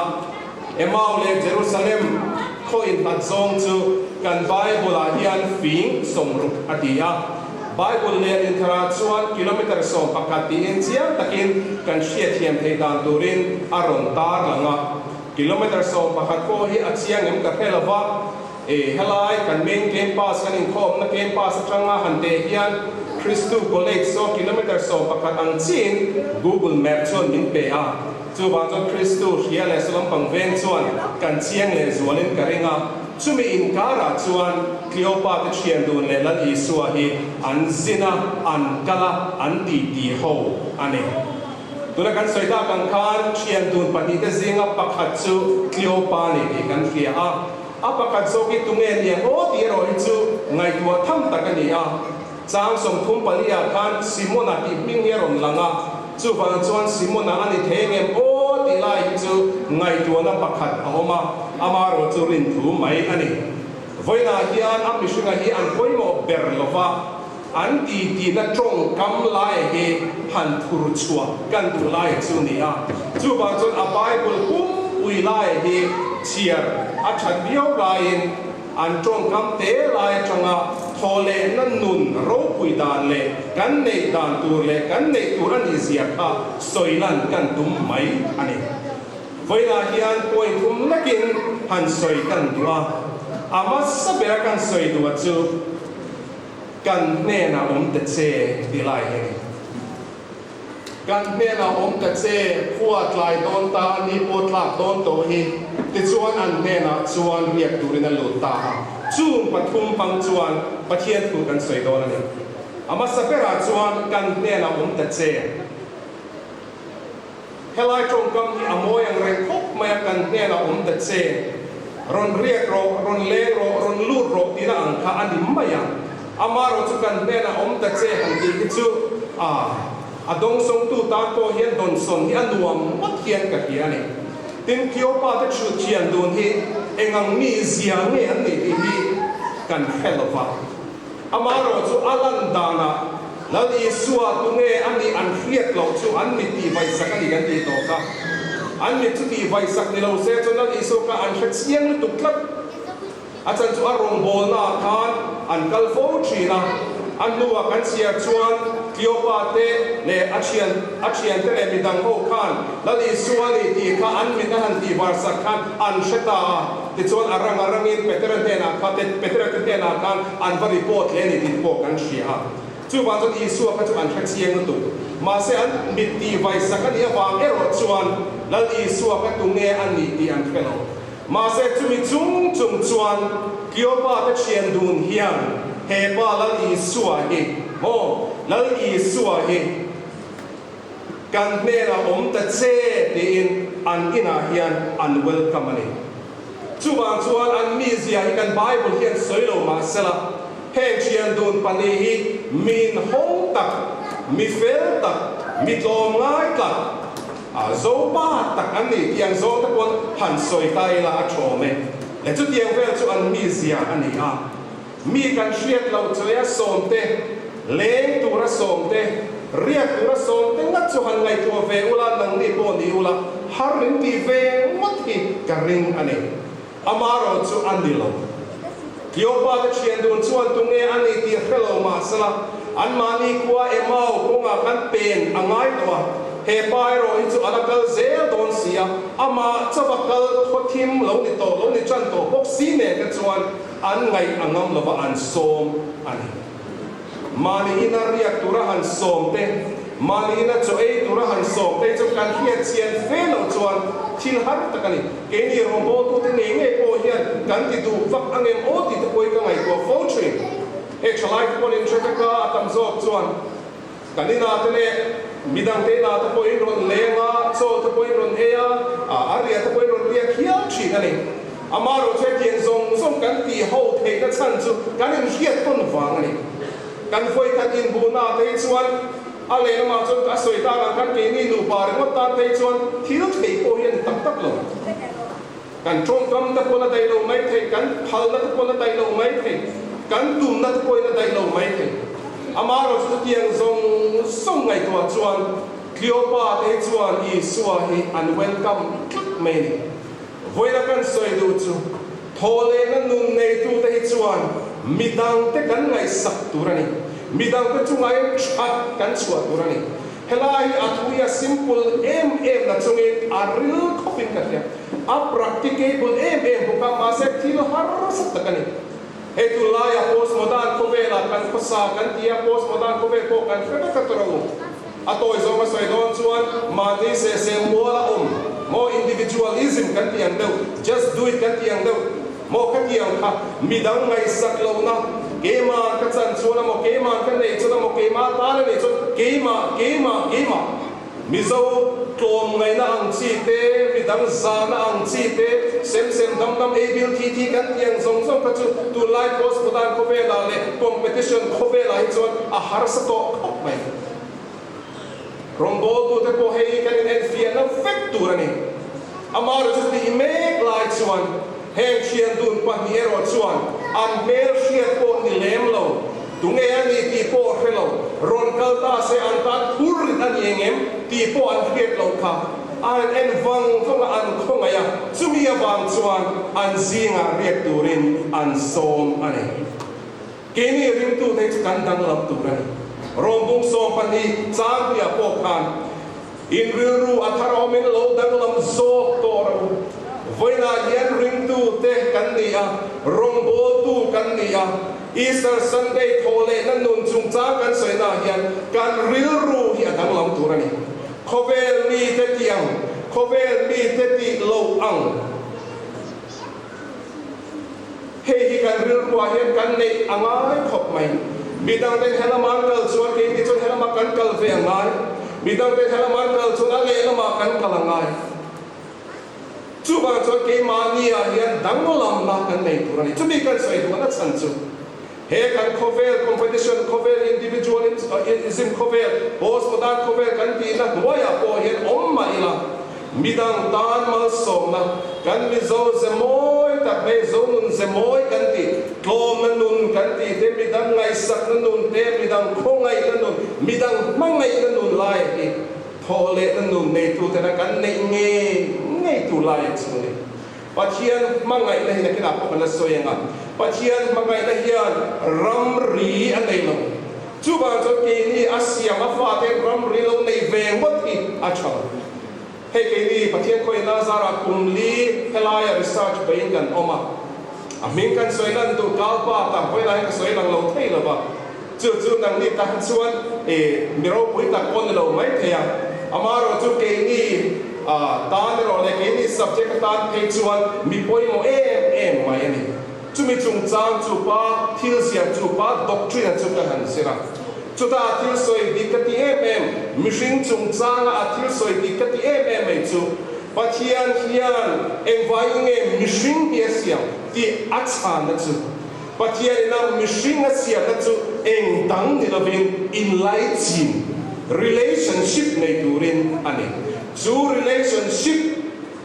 Emau leh Jerusalem khaw inhlat zawng chu kan Bible-ah hian fing 60 a ti a. Bible leh intharah chuan kilometer 11 tiin chiang takin kan hriatthiam theih dan turin a rawn tar lang a. Kilometer 11 pawh hi a chiang em ka hre lo va. E, helai kan main campus kan inkhawmna campus atanga han teh hian Kristu College saw kilometer 11 ang chiin Google Map chuan min pe a, chuvang chuan Kristu hria leh Sulampang veng chuan kan chiang leh zualin ka ring a, chumi inkarah chuan Cleopa te thian dun leh Lal Isua hi an zin a, an kal a, an titi ho a ni. Tuna kan sawi tak ang khan thian dun pahnihte zinga pakhat chu Cleopa ni tih kan hria a. A pakhat zawk hi tunge niang aw tih erawh hi chu ngaihtuah tham tak a ni a. Chang 34 ah khan Simona tih hming hi a rawn lang a, chuvang chuan Simona a ni thei ang em aw tih lai hi chu ngaihtuahna pakhat a awm a, amaherawh chu rinthu mai a ni. Vawiinah hian a mihringa hi an pawimawh ber lo va, an titihna tawngkam laia hi han thur chhuah kan duh laia chu ni a. Chuvang chuan a Bible pumpui laia hi chhiar a that viau laiin an tawngkam te lai atanga thawhlehna nun ropui dan leh kan neih dan tur leh kan neih tur a nih zia kha sawi lan kan tum mai a ni. Vawiinah hian point thum lekin han sawi kan duh a, a hmasa bera kan sawi duh a chu, Kan hnenah awm ta che ti lai hi a ni. Kan hnenah awm ta che, khua tlai dawn ta a ni pawh tlak dawn tawh hi. Tichuan an hnenah chuan riak turin a lut ta a. Chung pathum hmang chuan Pathian thu kan sawi dawn a ni. A hmasa berah chuan kan hnenah awm ta che. Helai tawngkam hi a mawi ang reng khawp mai a, kan hnenah awm ta che. Rawn riak rawh, rawn leng rawh, rawn lut rawh tihna ang kha a ni mai a. Amaherawh chu kan hnenah awm ta che han tih hi chu a a dawngsawngtu tan pawh hian dawnsawn hi a nuam ngawt hian ka hria a ni. Tin, Kleopa te chhut thian dun hi eng ang mi zia nge an nih tih hi kan hre lo va. Amaherawh chu a lan danah Lal Isua tunge a nih an hriat loh chu an mit tih vaihsak a ni kan tih tawh kha. An mit chu tih vaihsak ni lo se chuan Lal Isua kha an hre chiang lutuk tlat. A chan chu a rawngbawlnaah khan an kal fo thin a, a hnuah kan chhiar chuan Kleopa te leh a thian a thiante leh midang ho khan Lal Isua a ni tih kha an mit a han tih var sak khan an hre ta a, tichuan a rang a rangin Petera hnenah kha te Petera te hnenah khan an va report hle a ni tih pawh kan hria a. Chuvang chuan Isua kha chu an hre chiang lutuk. Mahse an mit tih vai sak a nih avang erawh chuan Lal Isua kha tunge a nih tih an hre lo. Mahse chumi chung chung chuan Kleopa te thian dun hian he pa Lal Isua hi maw Lal Isua hi kan hnenah awm ta che tiin an inah hian an welcome a ni. Chuvang chuan an mizia hi kan Bible hian sawi lo mahsela heng thian dun pahnih hi mi inhawng tak, mi fel tak, mi tlawmngai tak, A zo pa tak an ni tih ang zawng te pawn han sawi ta ila a thawm e. Le chutiang vel chu an mizia a ni a. Mi kan hriat loh chawi a sawm te, leng tur a sawm te, riak tur a sawm te ngat chu han ngaihtuah ve ula nangni pawh ni ula har in tih ve ngawt hi ka ring a ni. Amaherawh chu a ni lo. Kleopa te thian dun chuan tunge a ni tih hre lo mahsela, anmahni khua Emau kawngah khan pen a ngai tawh a, he pa erawh hi chu a la kal zel dawn si a, amah chauha kal khawthim lo ni tawh lo ni tan tawh bawk si nen te chuan an ngaih a ngam lova an sawm a ni. Mahni ina riak tura han sawm te, mahni ina chaw ei tura han sawm te chu kan hriat chian fe loh chuan thil har tak a ni. Keini rawngbawltute ngei ngei pawh hian kan ti duh vak ang em aw tih te pawhin ka ngaihtuah fo thin. Hei thalai te pawhin hre vek a, a tam zawk chuan kan inah te leh midang te inah te pawhin rawn leng a, chaw te pawhin rawn ei a, a riah te pawhin rawn riak hial thin a ni. Amaherawh chu hetiang zawng zawng kan tih ho theihna chhan chu kan inhriat tawn vang a ni. Kan vawikhat inbuhna phei chuan a lehlamah chuan a sawi tak ang khan keini nupa ringawt tan phei chuan thil theih pawh hi a ni tak tak lo. Kan tawngkam te pawn a daih lo mai thei, kan phalna te pawn a daih lo mai thei, kan tumna te pawhin a daih lo mai thei. Amaherawh chu chutiang zawng zawng ngaihtuah chuan Kleopa te hi chuan Isua hi an welcome tlat mai a ni. Vawiina kan sawi duh chu thawhlehna nun neitute hi chuan midangte kan ngaihsak tur a ni. Midangte chungain that kan chhuah tur a ni. Helai hi a thu hi a simple em em na chungin a ril khawpin ka hria. A practicable em em bawk a, mahse thil harsa tak a ni. Hei tunlaia postmodern khawvelah kan khawsa kan ti a, postmodern khawvel pawh kan hre vek a tawrh u. A tawi zawng a sawi dawn chuan mahni seh seh mual a awm maw individualism kan tih ang deuh, just do it kan tih ang deuh maw ka tih ang kha midang ngaihsak lohna keimah ka chan chuan a maw keimah ka neih chuan a maw keimah tan a neih chuan keimah keimah keimah Mizo tlawm ngaihna ang chi te midang zahna ang chi te sem sem dam dam ei bil thi thi kan tih ang zawng zawng kha chu tunlai post modern khawvelah leh competition khawvelah hi chuan a harsa tawh khawp mai. Rawngbawltute pawh hei hi kan inenfiahna vek tur a ni. Amaherawhchu chu tih mek lai chuan heng thian dun pahnih erawh chuan an hmel hriat pawh ni lem lo, tunge a nih tih pawh hre lo, rawn kal ta se an tan phur rit a ni eng em tih pawh an hriat loh kha a han en vang vang a, an khawngaih a, chumi avang chuan an zingah riak turin an sawm a ni. Keini ringtute hi chu kan danglam tur a ni. Rawmbung 12 changpuiah pawh khan in rilru a thar awmin lo danglam zawk tawh rawh u. Vawiinah hian ringtute kan ni a, rawngbawltu kan ni a, Easter Sunday thawh lehna nun chungchang kan sawinaah hian kan rilru hi a danglam tur a ni. Khawvel mite tih ang, khawvel mite tih loh ang. Hei hi kan rilruah hian kan neih a ngai khawp mai. Midangten helama an kal chuan keini chuan helama kan kal ve a ngai. Midangten helama an kal chuan a lehlamah kan kal a ngai. Chuvang chuan keimahniah hian danglamna kan nei tur a ni. Chumi kan sawi duhna chhan chu he kan khawvel competition khawvel, individualism khawvel, postmodern khawvel kan tihna hnuaiah pawh hian awm mah ila, midang tan malsawmna, kan Mizo ze mawi tak hei Zonun ze mawi kan tih, tlawmna nun kan tih te, midang ngaihsakna nun te, midang khawngaihna nun, midang hmangaihna nun lai hi Thaw leh na nun neitutena kan neih ngei ngei tur lai ang chu ni. Pathian hmangaihna hi nakinah pawh kan la sawi ang a, Pathian hmangaihna hian ramri a nei lo. Chuvang chuan keini a siam a fate ramri lo nei ve ngawt hi a tha lo. Hei keini Pathian khawihna zarah kum li helaia research peihin kan awm a, a hming kan sawi lan duh kalpa tak vawilah hian ka sawi lang lo thei lo va. Chu chu nangni tan chuan i mi ropui tak pawh ni lo mai thei a, amaherawh chu keini tan erawh leh keini subject atan phei chuan mi pawimawh em em mai a ni. Chumi chungchang chu pa thil ziak chu pa doctrine chu ka han zir a, chuta a thil sawi dik ka ti em em, mihring chungchanga a thil sawi dik ka ti em em mai chu Pathian hian engvaiin nge mihring hi a siam tih a chhanna chu Pathian ina mihring a siamna chu eng dang ni lovin inlaichin, relationship, nei turin a ni. Chu relationship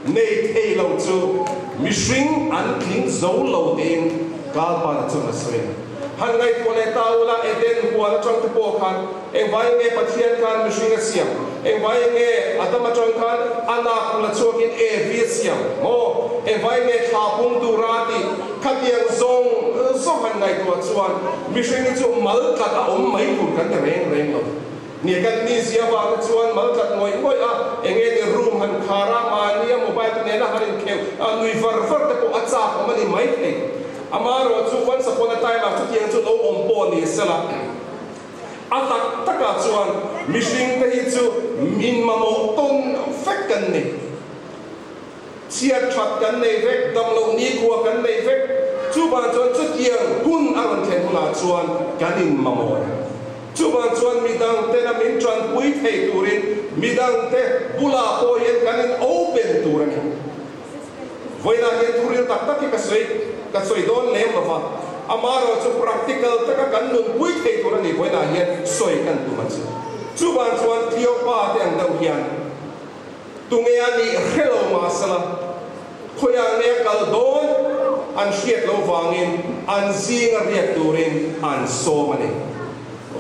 nei thei lo chu mihring an tling zo lo tiin Kalpana chuan a sawi a ni. Han ngaihtuah leh ta ula, Eden huan atang te pawh khan engvai nge Pathian khan mihring a siam? Engvai nge Adam atang khan a nak la chhuakin Evi a siam? Maw? Engvai nge thla pung tura a tih? Khatiang zawng zawng han ngaihtuah chuan mihring hi chu mal tlat a awm mai tur kan ti reng reng lo. Ni kan mizia vang te chuan mal tlat ngawih ngawih a, eng nge ni room han khar a, mahni a mobile te nena han inkheuh a, nui var var te pawh a chak awm a ni mai thei. Amaherawh chu once upon a time ah chutiang chu lo awm pawh ni sela, a tak takah chuan mihring te hi chu min mamawh tawn vek kan ni. Chhiat that kan nei vek, dam loh nikhua kan nei vek. Chuvang chuan chutiang hun a rawn thlen hunah chuan kan inmamawh e. Chuvang chuan midangtena min tanpui thei turin midangte bulah pawh hian kan in open tur a ni. Vawiinah hian thuril tak tak hi ka sawi ka sawi dawn lem lo va, amaherawh chu practical taka kan nunpui thei tur a ni vawiinah hian sawi kan tum a chu. Chuvang chuan Cleopa te ang deuh hian. Tunge a nih hre lo mahsela, khawiah nge a kal dawn an hriat loh vangin an zinga riak turin an sawm a ni.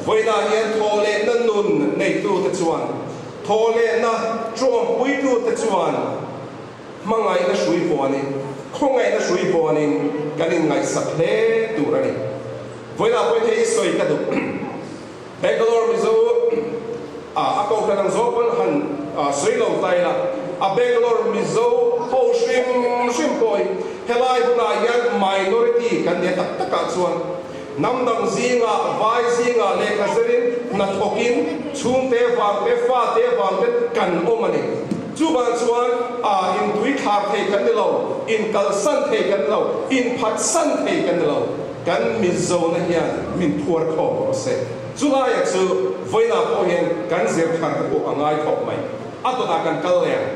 Vawiinah hian thawhlehna nun neitute chuan, thawhlehna ṭawmpuitute chuan hmangaihna hrui vuanin, khawngaihna hrui vuanin kan inngaihsak hle tur a ni. Vawiinah pawhin hei hi sawi ka duh. Bangalore Mizo a kohhran ang zawk pawn han sawi lo ta ila, a Bangalore Mizo ho hrim hrim pawh hi helai hunah hian minority kan nia tak takah chuan hnam dang zingah, vai zingah lehkha zerin hnathawkin chhungte vangte, fate vangte kan awm a ni. Chuvang chuan intui thlar thei kan ni lo, inkalsan thei kan ni lo, inphatsan thei kan ni lo. Kan Mizona hian min phuar khawp rawh se. Chulaiah chu vawiinah pawh hian kan zir thar te pawh a ngai khawp mai. A dawtah kan kal leh ang.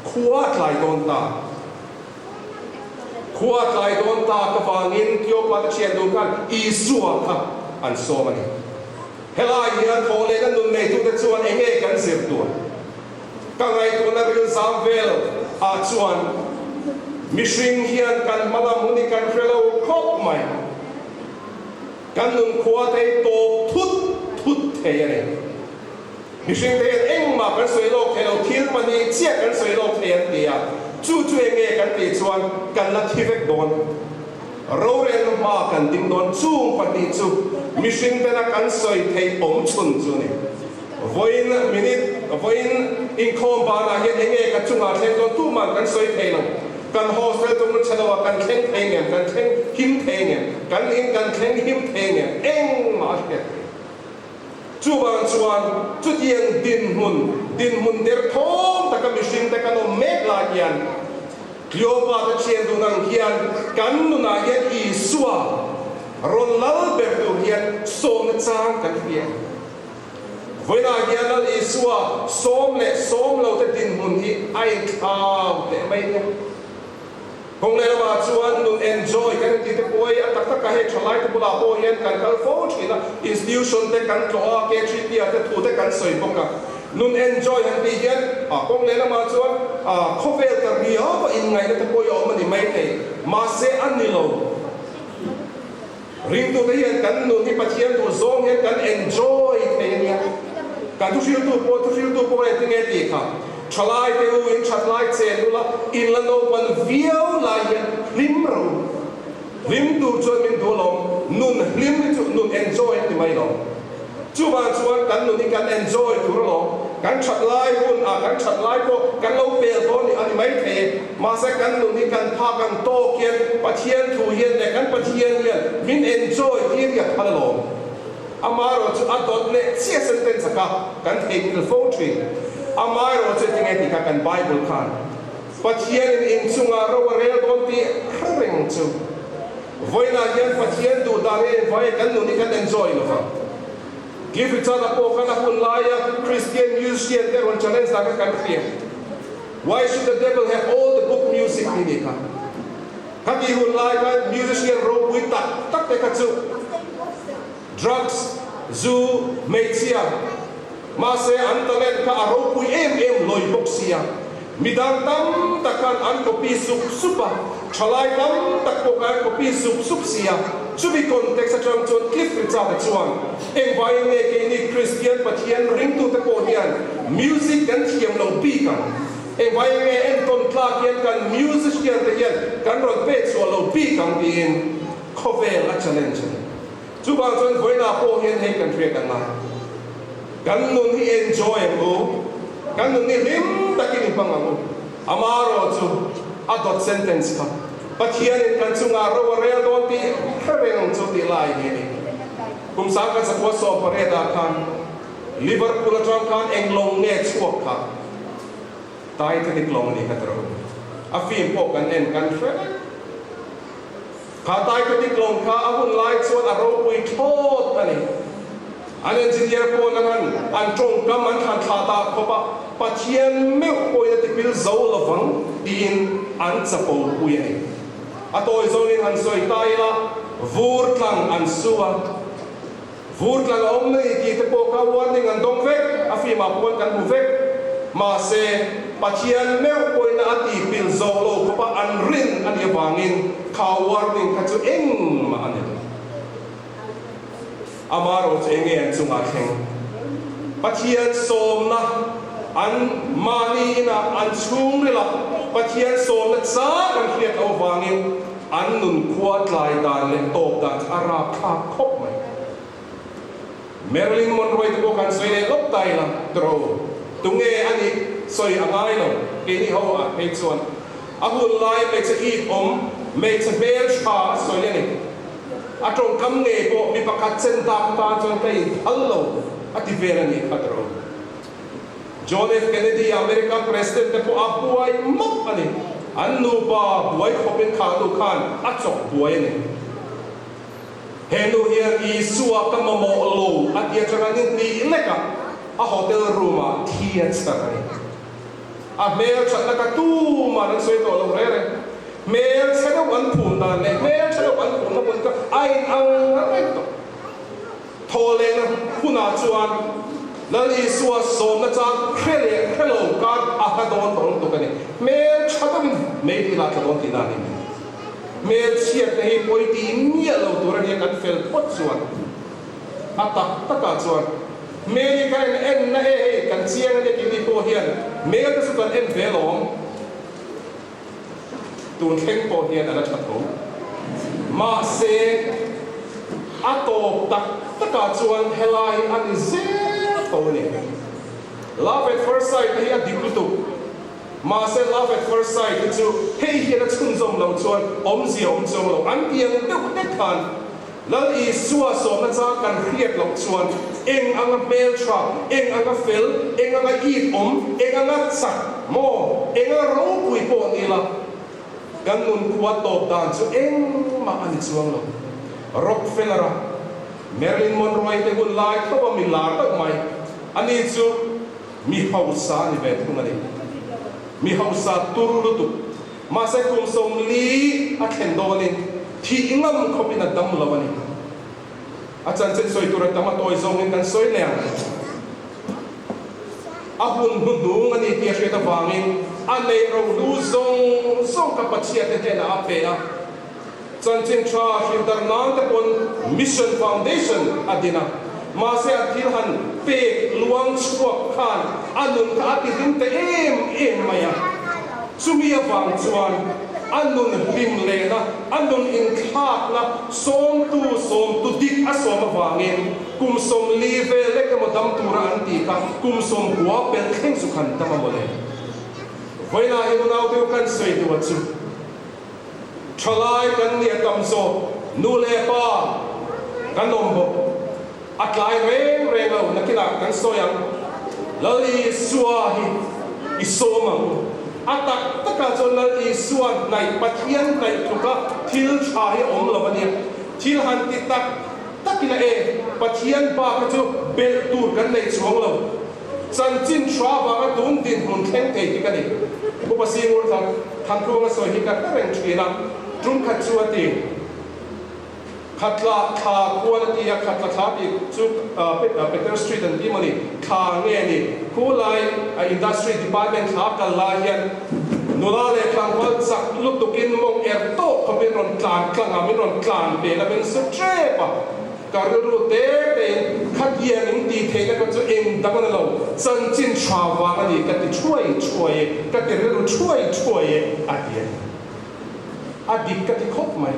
Khua a tlai dawn ta. Khua a tlai dawn ta ka vangin Kleopa te thian dun khan Isua kha an sawm a ni. Helai hian thawh lehna nun neitute chuan eng nge kan zir tur? Ka ngaihtuahna rilzam vel ah chuan mihring hian kan hmalam hun hi kan hre lo khawp mai. Kan nunkhua te hi tawp thut thut thei a ni. Mihring te hian engmah kan sawi lawk thei lo, thil pahnih chiah kan sawi lawk thei an ti a, chu chu eng nge kan tih chuan kan la thi vek dawn. Rorelna hma kan ding dawn, chung pahnih chu mihring tena kan sawi theih awm chhun chu a ni. Vawiin minute, vawiin inkhawm banah hian enge ka chungah thleng dawn tuman kan sawi thei lo. Kan hostel tum na chhe loah kan thleng thei ngem, kan thleng him thei ngem, kan in kan thleng him thei ngem, engmah a hriat thei. Chuvang chuan chutiang dinhmun Dinhmun derthawm taka mihringte kan awm mek lai hian Kleopa te thian dun ang hian kan nunah hian Isua rawn lal ber tur hian sawmna chang kan hria. Vawiinah hian Lal Isua sawm leh sawm lo te dinhmun hi a inthlau teh mai nia. Kawng leh lamah chuan nun enjoy kan inti te pawh hi a tak takah hei thalai te bulah pawh hian kan kal fo thin a, institution te kan tlawh a, K3P ah te thu te kan sawi bawk a. Nun enjoy han tih hian a kawng leh lamah chuan a khawvel ta riau a inngaihna te pawh hi a awm a ni maithei, mahse a ni lo. Ringtute hian kan nun hi Pathian duh zawng hian kan enjoy thei a nia. Kan thuhriltu pawh thuhriltu pawh hian tinge tih kha thalai te u in that lai chen ula in la naupan viau lai hian hlim ro hlim tur chuan min duh alawm nun hlim hi chu nun enjoy a ti mai lo. Chuvang chuan kan nun hi kan enjoy tur alawm. Kan that lai hun ah kan that lai pawh kan lo pel dawn a ni mai thei e. Mahse kan nun hi kan phak ang tawk hian Pathian thu hian leh kan Pathian hian min enjoy tir hi a phal alawm. Amaherawh chu a dawt leh chiah sentence a kha kan theihnghilh fo thin. Amaherawh chu tinge tih kha kan Bible khan Pathianin inchungah ro a rel dawn tih hre reng chu. Vawiinah hian Pathian duh dan hi engvai kan nun hi kan enjoy lo va. Cliff Richard-a pawh khan a hun laia Christian musician te rawn challenge dan kha kan hria. Why should the devil have all the good music tih ni kha. Khati hun lai khan musician ropui tak tak te kha chu drugs, zu, hmeichhia, mahse an talent kha a ropui em em lawi bawk sia. Midang tam tak khan an copy sup sup a, thalai tam tak pawh khan an copy sup sup si a. Chumi context atang chuan Cliff Richard-a chuan, Engvangin nge keini Kristian Pathian ringtute pawh hian music kan thiam lo bik ang? Engvangin nge entawn tlak hian kan musician te hian kan rawn pek chhuah lo bik ang? tiin khawvel a challenge a ni. Chuvang chuan vawiinah pawh hian hei kan hriat ang a, kan nun hi enjoy ang u, kan nun hi hlim takin i hmang ang u. Amaherawh chu a dawt sentence kha Pathianin kan chungah ro a rel dawn tih hre reng ang chu tih lai hi a ni. Kum 1918 ah khan Liverpool atang khan eng lawng nge chhuak kha? Titanic lawng a ni kha tiro. A film pawh kan en kan hre vek. Kha Titanic lawng kha a hun lai chuan a ropui thlawt a ni. An engineer pawn an han an tawngkam an thlan thlah ta khawp a, Pathian meuh pawhin a tipil zo lovang tiin an chapo pui a ni. A tawi zawngin han sawi ta ila, vur tlang an su a, vur tlang a awm nei tih te pawh kha warning an dawng vek, a film ah pawn kan hmu vek. Mahse, Pathian meuh pawhin a tipil zo lo khawp a an rin a nih avangin kha warning kha chu engmah a ni lo. Amaherawh chu enge an chungah thleng? Pathian sawmna an mahni inah an chhungrilah Pathian sawmna chang an hriat loh avangin an nun khua tlai dan leh tawp dan chu a rapthlak khawp mai. Marilyn Monroe te pawh kan sawi leh lawk ta ila, tiro, tunge a nih sawi a ngai lo, keini ho ah phei chuan a hun lai hmeichhe it awm, hmeichhe hmel tha a sawi a ni. A tawngkam ngei pawh mi pakhat chen tak tan chuan ka inphal lo a ti vel a nih kha tiro. John F. Kennedy America President te pawh a buai map a ni. An nupa buai khawpin kha nu khan a chawk buai a ni. He nu hian Isua ka mamawh lo a ti atanga ni hnih lek a a hotel room ah thi a chhar a ni. A hmel thatna ka tuman an sawi tawh lo reng reng. Hmel chhe deuh an phum dan leh hmel chhe deuh an phumna hmun kha a in ang reng tawh. Thawhlehna hunah chuan Lal Isua sawmna chang hre leh hre lo kar a hla dawn tawh lutuk a ni. Hmel tha deuhin meidil ah tla dawn tihna a ni mai. Hmel chhiat te hi pawi tih miah lo tur a nia kan fel phawt chuan a tak takah chuan hmel hi kan en en na e hei kan chiang a nia keini pawh hian hmel te chu kan en ve alawm. Tun thleng pawh hian a la tha tho. Mahse, a tawp tak takah chuan helai hi a ni zel tho a ni. Love at first sight te hi a dik lutuk. Mahse, love at first sight hi chu hei hian a chhunzawm loh chuan awmzia awm chuang lo. An tiang deuh hlek khan. Lal Isua sawmna chang kan hriat loh chuan eng anga hmeltha, eng anga fel, eng anga it awm, eng anga chak maw, eng anga ropui pawh ni la, kan nun khua tawp dan chu engmah a ni chuang lo. Rockefeller-a, Marilyn Monroe te hun lai tho a mi lar deuh mai, ani chu mi hausa a ni ve thung a ni. Mi hausa tur lutuk. Mahse kum 40 a thlen dawnin thih ngam khawpin a dam lo a ni. A chanchin sawi tur a tam a tawi zawngin kan sawi leh ang. A hun hnuhnung a ni tih a hriat avangin a neih rohlu zawng zawng kha Pathiate hnenah a pe a. Chanchin tha hrilhdar nan te pawn Mission Foundation a din a. Mahse a thil han pek luang chhuak khan a nun kha a ti hlim ta em em mai a. Chumi avang chuan a nun hlim lehna, a nun inthlakna sawmtu sawmtu dik a sawm avangin kum 40 vel lek emaw dam tura an tih kha kum 90 pel thleng chu khan dam a mawle. Vawiinah hi unaute u kan sawi duh a chu. Thalai kan nih a tam zawk, nu leh pa kan awm bawk. A tlai reng reng lo, nakinah kan sawi ang. Lal Isua hi i sawm ang u. A tak takah chuan Lal Isua hnaih, Pathian hnaih tluka thil tha hi a awm lo a nia. Thil han ti tak takin a e, Pathian bak hi chu belh tur kan nei chuang lo. Chanchin tha vanga tun dinhmun thleng thei hi ka ni. Upa Singur thang Thantluanga sawi hi ka hre reng thin a, tum khat chu a ti. Khatla thla khuan a ti a, Khatla thla tih chu Peter Street an ti maw ni, thla nge ni? Khu lai Industry Department thla kal lai hian nula leh tlangval chak lutukin mawng er tawk khawpin rawn tlan tlang a, min rawn tlan pel a, min su tep a. Ka rilru te tein khatiang in tih theihna ka chu eng dang a ni lo, chanchin tha vang a ni ka ti thuai thuai e, ka ti rilru thuai thuai e a ti a ni. A dik ka ti khawp mai.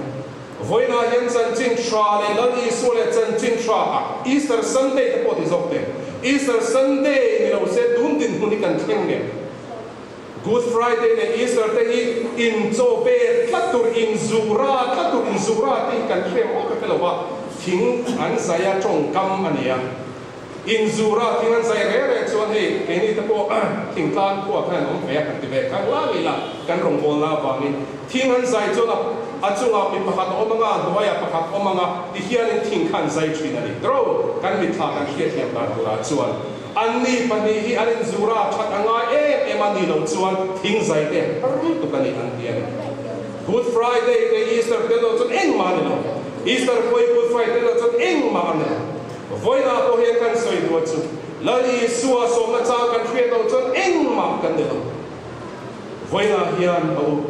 Vawiinah hian chanchin tha leh Lal Isua leh chanchin tha a Easter Sunday te pawh ti zawk teh. Easter Sunday ni lo se tun dinhmun hi kan thleng ngem? Good Friday leh Easter te hi in chaw pe tlat tur, in zura tlat tur, in zura tih hi kan hre maw ka hre lo va, thing an zai a tawngkam a ni a. In zura thing an zai reh reh chuan hei keini te pawh thingtlang khua khan an awm ve a kan ti ve khan la ngei la kan rawngbawlna avangin thing an zai chuan a a chungah mi pakhat a awm anga a hnuaiah pakhat awm anga ti hianin thing kha an zai thin a ni. Tro kan mitthla kan hriatthiam dan turah chuan. Anni pahnih hi an inzur a, that a ngai em em a ni lo chuan thing zai te har lutuk a ni an ti a ni. Good Friday te Easter te lo chuan engmah a ni lo. Easter pawhi Good Friday te lo chuan engmah a ni lo. Vawiinah pawh hian kan sawi duh a chu Lal Isua sawmna chang kan hriat loh chuan engmah kan ni lo. Vawiinah hian a u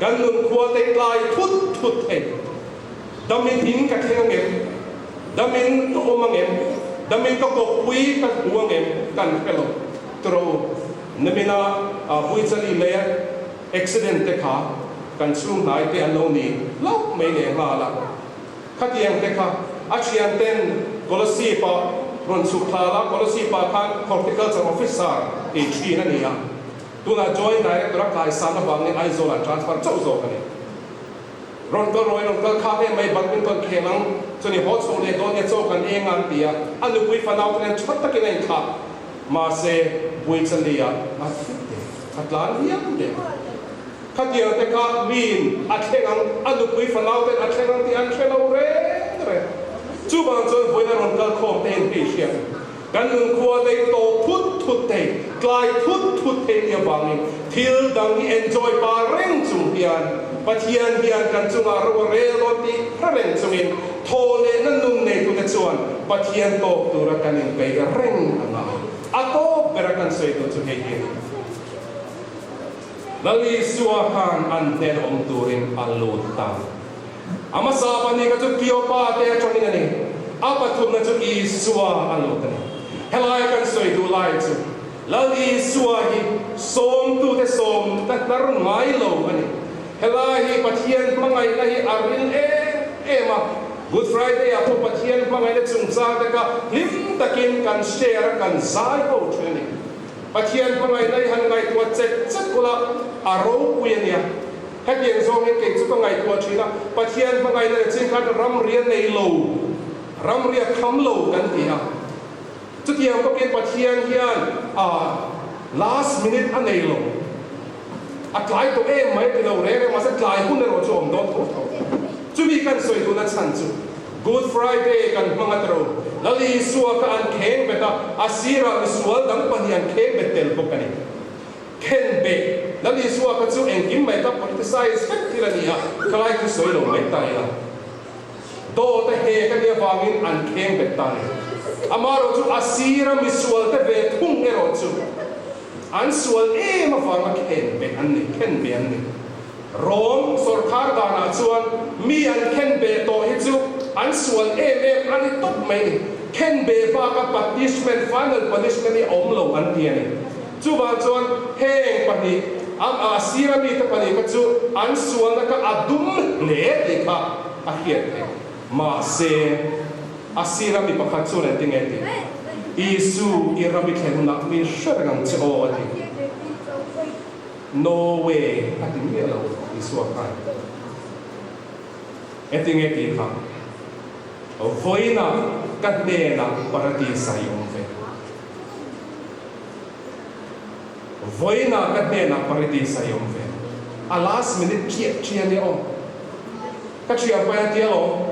kan nun khua te tlai thut thut thei. Damin in ka thleng angem? Damin ka awm angem? Damin ka kawppui ka hmu angem? Kan hre lo. Tiro nimina Buichali leh accident te kha kan chhung hnai te an lo ni hlauh mai leh nghal a. Khatiang te kha a thian ten Kolasib ah rawn chhuk thla la, Kolasib ah khan Horticulture Officer tih thin a ni a. Tunah Joint Director a kaisan avangin Aizawl ah transfer chauh zawk a ni. Rawn kal rawh i rawn kal khak em mai badminton khel ang chuan i haw chho leh dawn nia chaw kan eng a an ti a, a nupui fanau te nen that takin a inthlah. Mahse, Buichali ah a thi teh, a tlan hiam teh. Khatiang te kha miin a thleng ang, a nupui fanau ten a thleng ang tih an hre lo reng reng. Chuvang chuan vawiin a rawn kal khawm te in hei hriat. Kan nunkhua te hi tawp thut thut thei, tlai thut thut thei nia vangin thil dang hi enjoy pa reng chung hian Pathian hian kan chungah ro a rel dawn tih hre reng chungin thaw lehna nun neitute chuan Pathian tawp tura kan inpeih reng a ngai. A tawp bera kan sawi tur chu hei hi a ni. Lal Isua khan an hnen awm turin a lut ta. A hmasa pahnih kha chu Kleopa te atangin a ni. A pathumna chu Isua a lut a ni. Helai kan sawi duh lai chu Lal Isua hi sawmtute sawm ta hnar ngai lo a ni. Helai hi Pathian hmangaihna hi a ril em em a. Good Friday ah pawh Pathian hmangaihna chungchang te kha hlim takin kan share a, kan zai ho thin a ni. Pathian hmangaihna hi han ngaihtuah chet chet ula a ropui a nia. Hetiang zawngin kei chu ka ngaihtuah thin a, Pathian hmangaihna leh chin khan ramri a nei lo, ramri a kham lo kan ti a. Chutiang bawkin Pathian hian a last minute a nei lo, a tlai tawh em mai ti lo reng reng mahse tlai hun erawh chu a awm dawn tho tho. Chumi kan sawi duhna chhan chu Good Friday kan hmang a tiro, Lal Isua kha an kheng bet a, a sirah misual dang pahnih an kheng bet tel bawk a ni. Khen beh, Lal Isua kha chu engkim mai kha politicize vek thil a ni a, khalai chu sawi lo mai ta ila. Dawt a hek a nih avangin an kheng bet ta a ni. Amaherawh chu a sira misual te ve thung erawh chu an sual em avanga khen beh an ni, khen beh an ni. Rom sawrkhar danah chuan mi an khen beh tawh hi chu an sual em em a ni tawp mai ni. Khen beh baka punishment, final punishment hi a awm lo an ti a ni. Chuvang chuan heng pahnih, a sira mite pahnih kha chu an sualna kha a dum hle tih kha a hriat theih. Mahse, a sira mi pakhat chuan engtin nge tih? Isu, i ram i thlen hunah mi hre reng ang che aw a ti. No way a ti miah lo Isua khan. Engtin nge tih kha? Vawiinah ka hnenah paradis-ah i awm ve. Vawiinah ka hnenah paradis ah i awm ve. A last minute chiah chiah ania aw. Ka thian paih a tia lawm.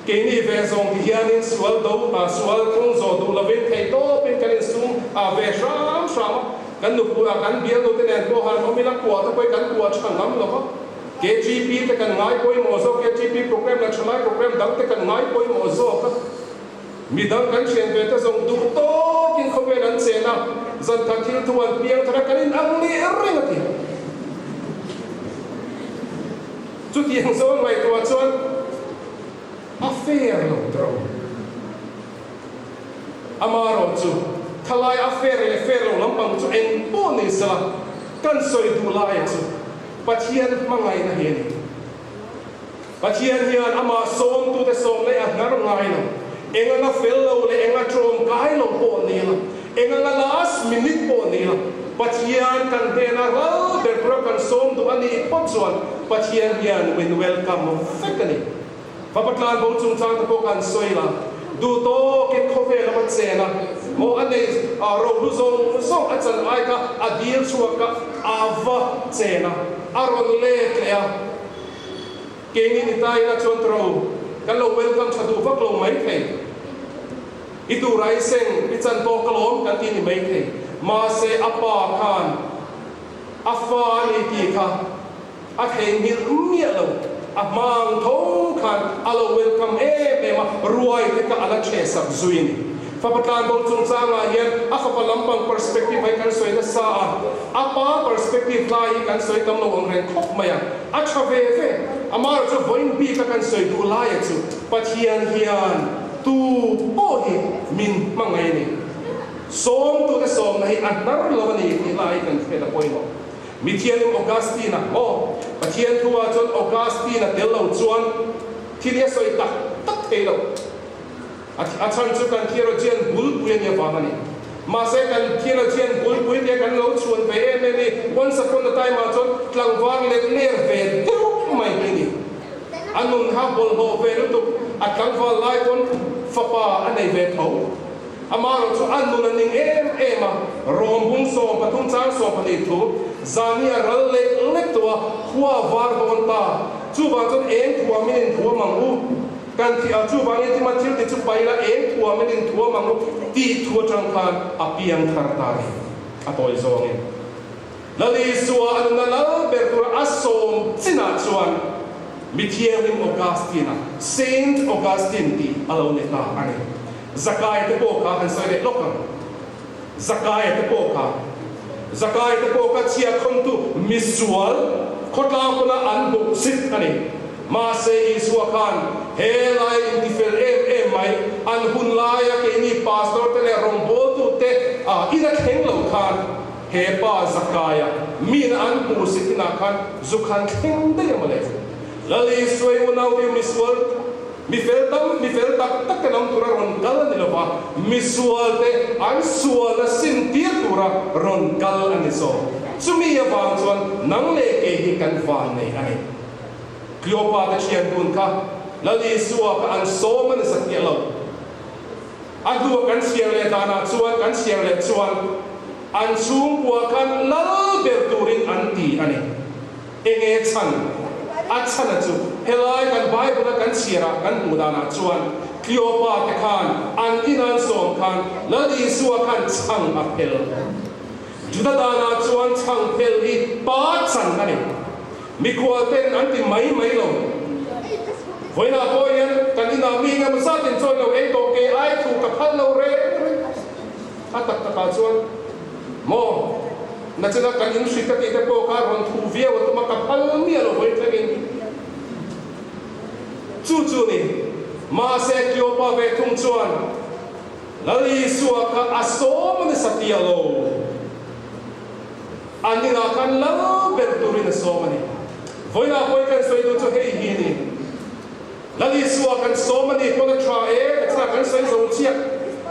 Keini ve zawng ti hianin sual do ah sual kawng zawh duh lovin theih tawpin kan insum ah ve hram hram a. Kan nupui ah kan bialnu te nen pawh han awm ila kuah te pawhin kan kuah tha ngam lo va. KGP te kan ngai pawimawh zawk, KGP program leh thalai program dang te kan ngai pawimawh zawk a. Midang kan thian ve te zawng duh tawkin khawvel an chen a, zan khat thil thu an piang thar a, kan in ang leh reng a ti. Chutiang zawng ngaihtuah chuan a fair lo tawh u. Amaherawh chu thalai a fair leh fair lo lampang chu eng pawh ni sela kan sawi duh laia chu Pathian hmangaihna hi a ni. Pathian hian amah sawmtute sawm leh a hnar ngai lo. Eng anga fel lo leh eng a tlawm kai lo pawh ni la, eng anga last minute pawh ni la, Pathian kan hnena ral ber tura kan sawm duh a nih phawt chuan Pathian hian min welcome vek a ni. Fapa tlanbo chungchang te pawh kan sawi la, duh tawkin khawvel a va chen a, maw a nei a rohlu zawng zawng a chan ai kha a dil chhuak kha a va chen a, a rawn let leh a. Keini ni ta ila chuan tro kan lo welcome tha duh vak lo mai thei. I tur a i seng, i chan tawk alawm kan ti ni mai thei. Mahse a pa khan a fa a ni tih kha a theihnghilh miah lo. A hmang tho khan a lo welcome em em a, ruai te kha a la chhe sak zui a ni. Fapa tlanbo chungchangah hian a fapa lampang perspective hi kan sawi nasa a, a pa perspective lai hi kan sawi tam lo ang reng khawp mai a, a tha ve ve. Amaherawh chu vawiin bika kan sawi duh laia chu Pathian hian tu pawh hi min hmangaih a ni. Sawmtute sawmna hi a hnar lo a ni tih lai hi kan hriat a pawimawh. Mithianim Augustine-a, aw, Pathian thu-ah chuan Augustine-a tel lo chuan thil hi a sawi tak tak thei lo. A chhan chu kan theologian bulpui a nih avang a ni. Mahse kan theologian bulpui tia kan lo chhuan ve em em hi once upon a time ah chuan tlangval let ler ve deuh mai hi a ni. A nun kha bawlhhlawh ve lutuk, a tlangval lai pawn fapa a nei ve tho. Amaherawh chu a nun a ning em em a, Rom bung 13 chang 12 thu, Zani a ral lek lek tawh a, khua a var dawn ta. Chuvang chuan eng thuamin inthuam ang u. Kan thi a, chuvangin tima thil ti chu pai la eng thuamin inthuam ang u tih thu atang khan a piang thar ta ni. A tawi zawngin Lal Isua a nuna lal ber tura a sawm chinah chuan Mithianghlim Augustine-a, Saint Augustine, tih a lo ni ta a ni. Zakai te pawh kha han sawi leh lawk ang. Zakaia te pawh kha, Zakaia te pawh kha chhiathawntu misual khawtlang pawna an hmuh chit a ni. Mahse Isua khan he lai intifel em em mai, an hun laia keini pastor te leh rawngbawltu te ina thleng lo khan he pa Zakaia mina an hmuh sit inah khan zu khan thleng daih a mawle. Lal Isua i unaute misual Mi fel tam, mi fel tak tak te lam tura rawn kal a ni lo va, mi sual te an sual a sim tir tura rawn kal a ni zawk. Chumi avang chuan nang leh kei hi kan vannei a ni. Kleopa te thian dun kha Lal Isua kha an sawm a ni satliah lo. A hnua kan chhiar leh danah chuan kan chhiar leh chuan an chhungkua khan lal ber turin an ti a ni. Enge chhan? A chhana chu helai kan Bible-a kan chhiarah kan hmuh danah chuan Kleopa te khan an inan sawm khan Lal Isua khan chhang a phel. Juda danah chuan chhang phel hi pa chan a ni. Mikhual ten an ti mai mai lo. Vawiinah pawh hian kan inah mi engemaw zatin chawi lo ei tawh ke ai thu ka phal lo reng reng. A tak takah chuan maw nachina kan in hri ka tih te pawh kha rawn thu viau a tum a, ka phal miah lo vawiin thlengin. Chu chu ni. Mahse Kleopa ve thung chuan Lal Isua kha a sawm a ni satia lo. An inah khan lal ber turin a sawm a ni. Vawiinah pawhin kan sawi duh chu hei hi a ni. Lal Isua kan sawm a ni pawn a tha e, ka chhah kan sawi zo chiah.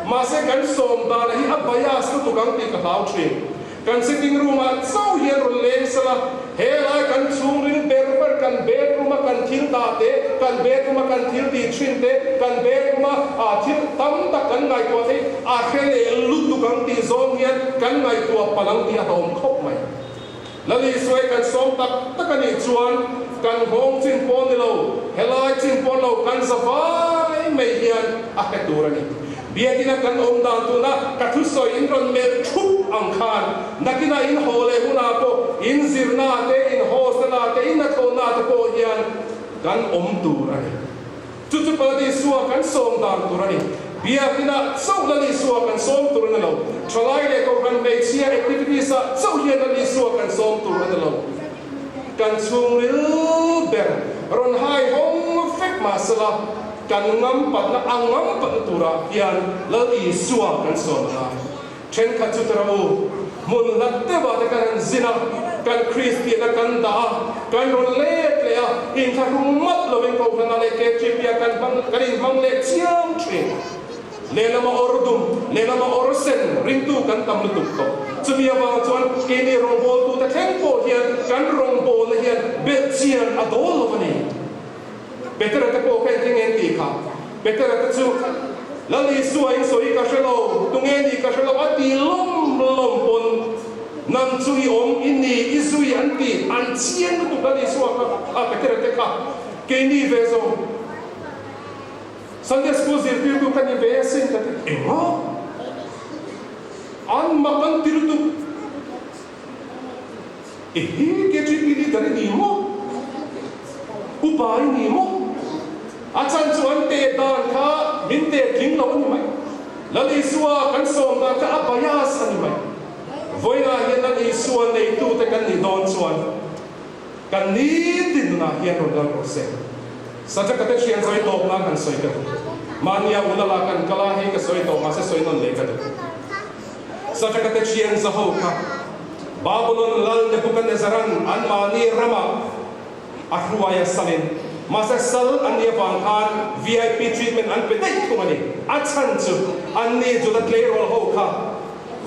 Mahse kan sawm dana hi a bias lutuk ang tih ka hlau thin. Kan sitting room ah chauh hian rawn leng sela, he lai kan chhungril ber ber kan bedroom a kan thil dah te, kan bedroom a kan thil tih thin te, kan bedroom a thil tam tak kan ngaihtuah te hi a hre leh lutuk ang tih zawng hian kan ngaihtuah palh ang tih a hlawm khawp mai. Lal Isuai kan sawm tak tak a nih chuan kan nghawng chin pawh ni lo, helai chin pawh lo kan za vai mai hian a hre tur a ni. Biakina kan awm dan tuna ka thusawi in rawn melh thup ang khan nakinah in haw leh hunah pawh in zirna te, in hostel-ah te, in hnathawhna te pawh hian kan awm tur a ni. Chu chu Lal Isua kan sawm dan tur a ni. Biakinah chauh Lal Isua kan sawm tur a ni lo. Thalai leh Kohhran hmeichhia activities-ah chauh hian Lal Isua kan sawm tur a ni lo. Kan chhungril ber rawn hai hawng vek mahsela kan ngam patna a ngam patna turah hian Lal Isua kan sawm a ngai. Thenkhat chu tara u, hmun hlat deuhah te kan han zin a, kan Kristianna kan dah a, kan rawn let leh a, inthlahrung map lovin Kohhrana leh KGP-ah kan hmang kan inhmang leh chiang thin. Lehlama awr dum, lehlama awr sen ringtu kan tam lutuk tawh. Chumi avang chuan keini rawngbawltute thleng pawh hian kan rawngbawlna hian belh chian a dawl lo a ni. Petera te pawh kha engtin nge an tih kha? Petera te chu, Lal Isua in sawi ka hre lo, tunge ni ka hre lo a ti lawm lawm pawn nang chu i awm, i ni, i zui an ti, an chiang lutuk Lal Isua kha a Petera te kha keini ve zawng Sunday school zirtirtu ka ni ve asin ka ti, engah? An mak an ti lutuk. Ehe, KGP leader i ni maw? Upa i ni maw? A chan chu an teh dan kha min teh tling lo a ni mai. Lal Isua kan sawm dan kha a bias a ni mai. Vawiinah hian Lal Isua neitute kan nih dawn chuan kan nitin nunah hian rawn lal rawh se. Sajaka te thian sawi tawp nan han sawi ka duh. Mahnia Ulala kan kal a, hei ka sawi tawh mahse sawi nawn leh ka duh. Sajaka te thian zaho kha Babulon lal Nebukanezaran anmahni ramah a hruai a salin, mahse sal an nih avang khan VIP treatment an pe daih thung a ni. A chhan chu anni Juda tleirawl ho kha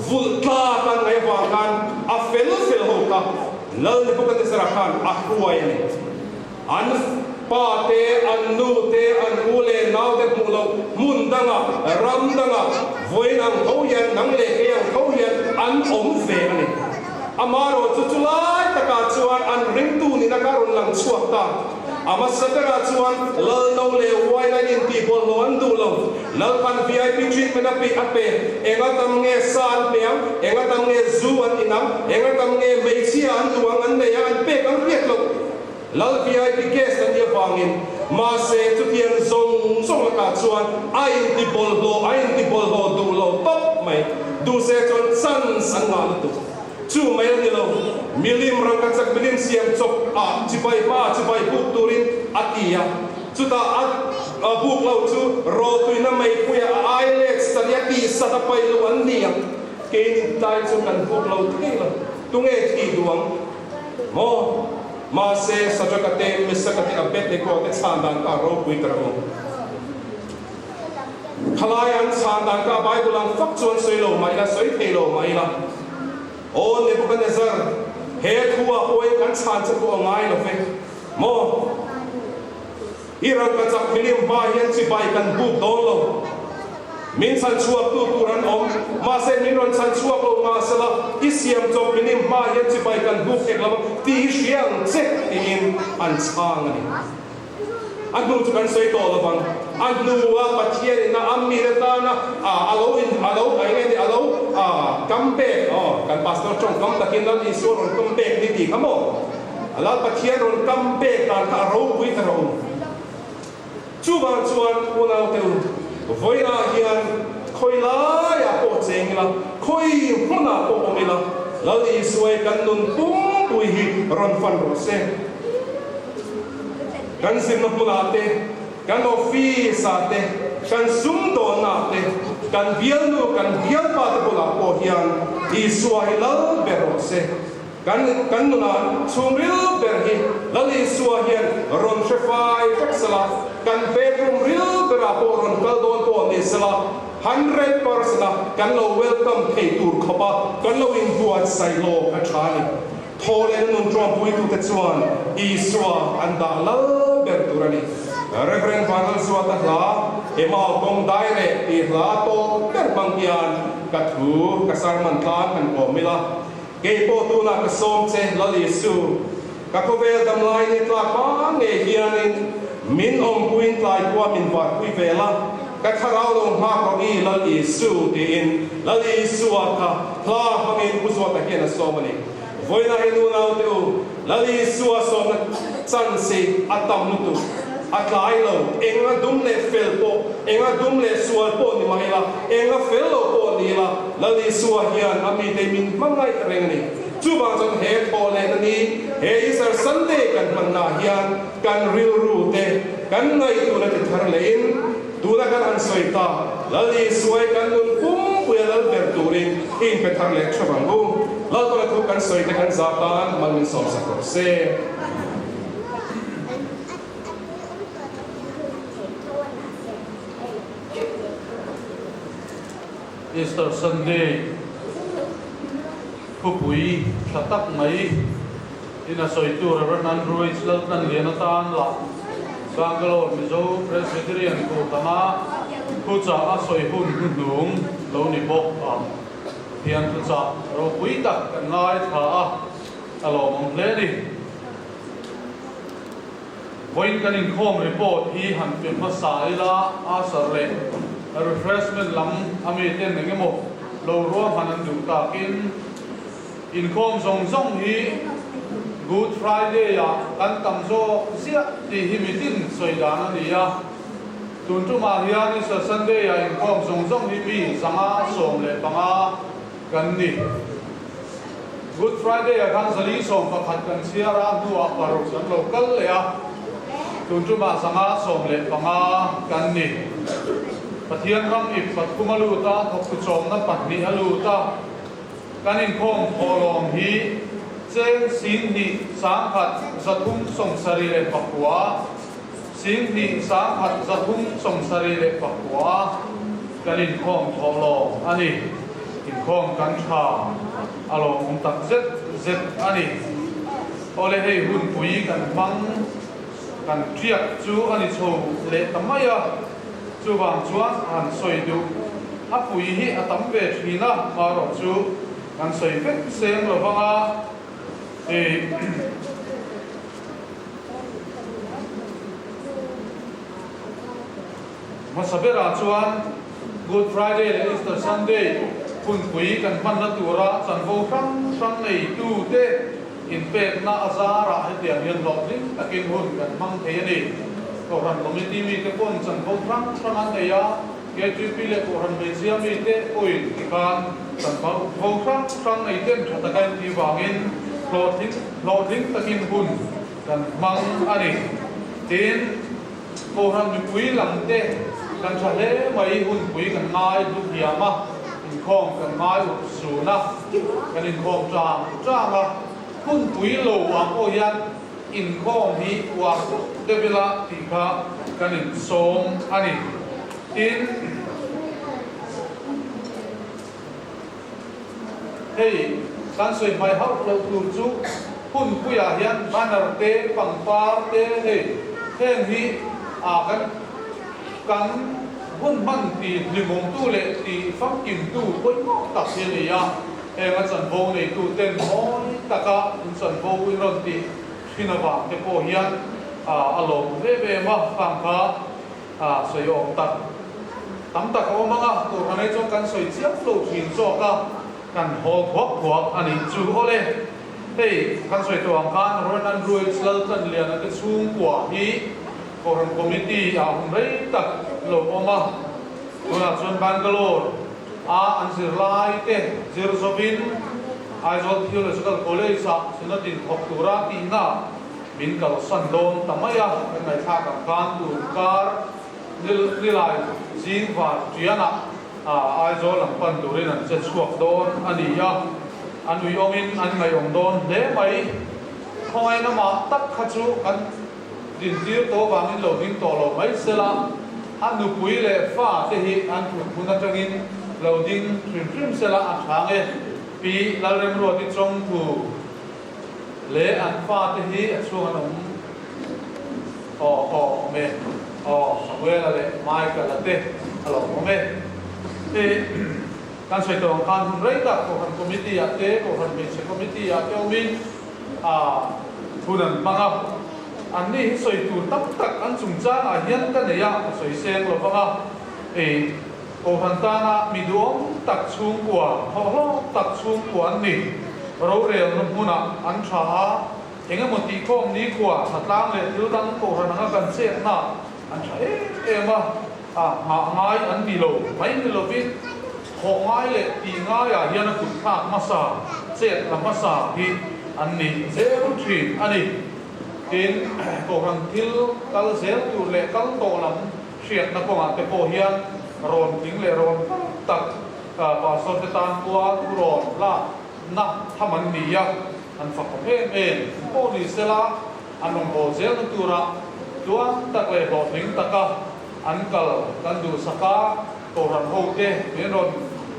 vulh tlak an ngaih avang khan a fel fel ho kha lal Nebukanezzara khan a hruai a ni. An pa te, an nu te, an u leh nau te hmuh loh hmun danga, ram danga vawiin ang tho hian, nang leh kei ang tho hian an awm ve a ni. Amaherawh chu chulai takah chuan an ringtu nihna kha rawn lang chhuak ta. A hmasa berah chuan Lalno leh Wine an intihbawlhhlawh an duh lo. Lalpan VIP treatment a pe a pe. Enga tam nge sa an pe ang, enga tam nge zu an in ang, enga tam nge hmeichhia an duh ang, an nei ang, an pek ang hriat loh. Lal VIP guest an nih avangin mahse chutiang zawng zawng lakah chuan a inti bawlhhlawh a inti bawlhhlawh duh lo tawp mai. Duh se chuan chance an ngah lutuk. Chu mai a ni lo, milim rangkachak milim siam chawp ah chibai hma chibai buk turin a ti a, chutah a buk lo chu rawtuina meipuia a ai let sat i a tih sat a paih lo an ni ang. Keini tlai chu kan buk lo thei lo. Tunge thih duh ang? Maw? Mahse, Sadraka te, Mesaka te, Abednego te chhan dan kha a ropui ta rawh u. Khalai an chhan dan kha Bible ang fak chuan sawi lo mah ila, sawi thei lo mah ila. Aw Nebuchadnezzar! He thu ah pawhin kan chhan che pawh a ngai lo ve maw? I rangkachak milim hma hian chibai kan buk dawn lo. Min chhan chhuak tu tur an awm, mahse min rawn chhan chhuak lo mahsela i siam chawp milim hma hian chibai kan buk hek lo ang tih hi hria ang che tiin an chhang a ni. A hnu chu kan sawi tawh lo vang. A hnua Pathian ina a mite tana a lo in a lo eng nge ni a lo come back aw kan pastor tawngkam takin Lal Isua rawn come back ni tih kha maw? A Lal Pathian rawn kam pek dan kha a ropui ta rawh u. Chuvang chuan unaute u, vawiinah hian khawi laiah pawh cheng ila, khawi hmunah pawh awm ila, Lal Isuai kan nun pumpui hi rawn fan rawh se. Kan zirna hmunah te, kan office ah te, kan sumdawnna ah te, kan bialnu, kan bialpa te bulah pawh hian Isua hi Lal ber rawh se. Kan kan nunah chhungril ber hi Lal Isua hian rawn hre fai vek sela, kan bedroom ril berah pawh rawn kal dawn pawh ni sela, 100% a kan lo welcome thei tur khawpa kan lo inbuatsaih lawk a tha a ni. Thaw leh na nun ṭawmpuitute chuan Isua an dah lal ber tur a ni. Rev. Vanlalzuata hla, Emau kawng dai leh tih hla tawp ber hmang hian ka thu ka sermon tlang han kawm ila. Kei pawh tunah ka sawm che, Lal Isu, ka khawvel dam lai ni tlak hma ngei hianin min awmpuiin tlaikua min varpui ve la, ka thlarau lo nghak rawh i, Lal Isu, tiin Lal Isua kha hla hmangin Pu Zuata hian a sawm a ni. Vawiinah hian unaute u, Lal Isua sawmna chance hi a tam lutuk, a tlai lo, enga dum leh fel pawh, enga dum leh sual pawh ni mah ila, enga fel lo pawh ni ila, Lal Isua hian a mite min hmangaih reng a ni. Chuvang chuan he thawh lehna ni, he Easter Sunday kan hmannaah hian kan rilru te kan ngaihtuhna ti thar lehin tuna kan han sawi ta, Lal Isuai kan nun pumpuia lal ber turin i inpe thar leh theuh ang u. Lalpana thu kan sawi te kan za tan mal min sawmsak rawh se. Easter Sunday khawpui tha tak mai in a sawi tur Rev. Andrews Laltlanlian atan lah Bangalore Mizo Presbyterian Kohhrana thuchah a sawi hun hnuhnung lo ni bawk a, Pathian thuchah ropui tak kan ngaithla a, a lawmawm hle a ni. Vawiin kan inkhawm report hi han pe hmasa ila, Asar leh refreshment lam a mi ten eng emaw lo ruahman an duh takin inkhawm zawng zawng hi Good Friday ah kan tam zawk ziah tih hi mitin sawi dan a ni a. Tun tumah hian Easter Sunday ah inkhawm zawng zawng hi mi 115 kan ni. Good Friday ah khan 411 kan chhiar a, hnuah paruk kan lo kal leh a, tun tumah 115 kan ni. Pathian ram ip pathum a lut a, thawktu chawmna pahnih a lut a, kan inkhawm thawhlawm hi cheng 21,379, 21,379 kan inkhawm thawhlawm a ni. Inkhawm kan tha a lawmawm tak zet zet a ni. Awle hei hunpui kan hmang kan tiak chu a ni chho leh ta mai a, chuvang chuan han sawi duh a pui hi a tam ve thin a, marawh chu kan sawi vek seng lo vang a, ih. Hmasa berah chuan Good Friday leh Easter Sunday hunpui kan hmanna tura chanvo hrang hrang neitute inpekna a zarah hetiang hian hlawhtling takin hun kan hmang thei a ni. Kohhran Committee mite pawn chanvo hrang hrang an nei a, KTP leh Kohhran Hmeichhia mite pawhin tikhan chanvo hrang hrang neiten tha taka intih vangin hlawhtling hlawhtling takin hun kan hmang a ni. Tin. Kohhran mipui lam te kan tha hle mai, hunpui kan ngai hlu thiam a, inkhawm kan ngai up sun a, kan inkhawm tang tang a, hunpui lo ang pawh hian inkhawm hi uar deuh deuh ila tih kha kan insawm a ni. Tin, hei. Kan sawi hmai hauh loh tur chu hunpuiah hian banner te, pangpar te hei heng hi ah kan kan hun hman ti hlimawmtu leh ti famkimtu pawimawh tak hi a ni a. Heng a chanvo neitu ten mawi taka in chanvo in rawn tih thin avang te pawh hian a lawm em em a, khang kha sawi awm tak tam tak a awm ang a, Kohhran ai chuan kan sawi chiam lo thin zawk a, kan haw thuak thuak a nih chu. Awle, hei kan sawi tawh ang khan Rowan Andrews Laltlanliana te chhungkua hi Kohhran Committee ah hun rei tak lo awm a, tunah chuan Bangalore a an zirlai te zir zawin Aizawl Theological College ah Synod in thawk tura tihna min kalsan dawn ta mai a, kan ngaihthlak ang khan tun kar nilai zing var tianah Aizawl an pan turin an che chhuak dawn a ni a, an uiawmin an ngaihawm dawn hle mai. Khawngaihna mah tak kha chu kan dintir tawh vangin lo ding tawh lo mai sela, a nupui leh fa te hi an thut hmun atangin lo ding hrim hrim sela a tha nge? Pi Lalremruati Chawngthu leh an fa te hi a chhung an awm aw aw awm e aw Samuela leh Michael-a te a lo awm e. Hei kan sawi tawh ang khan hun rei tak Kohhran Committee ah te Kohhran Hmeichhe Committee ah te awmin hun an hmang a, an ni hi sawi tur tam tak an chungchangah hian ka nei a, ka sawi seng lo vang a, hei Kohhran tana mi duhawm tak chhungkua, thawhhlawk tak chhungkua an ni. Rorelna hmunah an tha a, eng emaw tihkhawm nikhua, hnatlang leh thil dang Kohhran anga kan chetna an tha em em a, a nghah ngai an ni lo mai ni lovin thawh ngai leh tih ngaiah hian a kut thlak hmasa, chet la hmasa hi an ni zel thin a ni. Tin, Kohhran thil kal zel tur leh kal tawh lam Hriatna kawngah te pawh hian rawn tling leh rawn tam tak Pastor te tan pawha thu rawn lakna tham an ni a, an fakawm em em pawh ni sela an rawn bawl zelna tura tluang tak leh hlawhtling taka an kal kan duhsak a, Kohhran ho te min rawn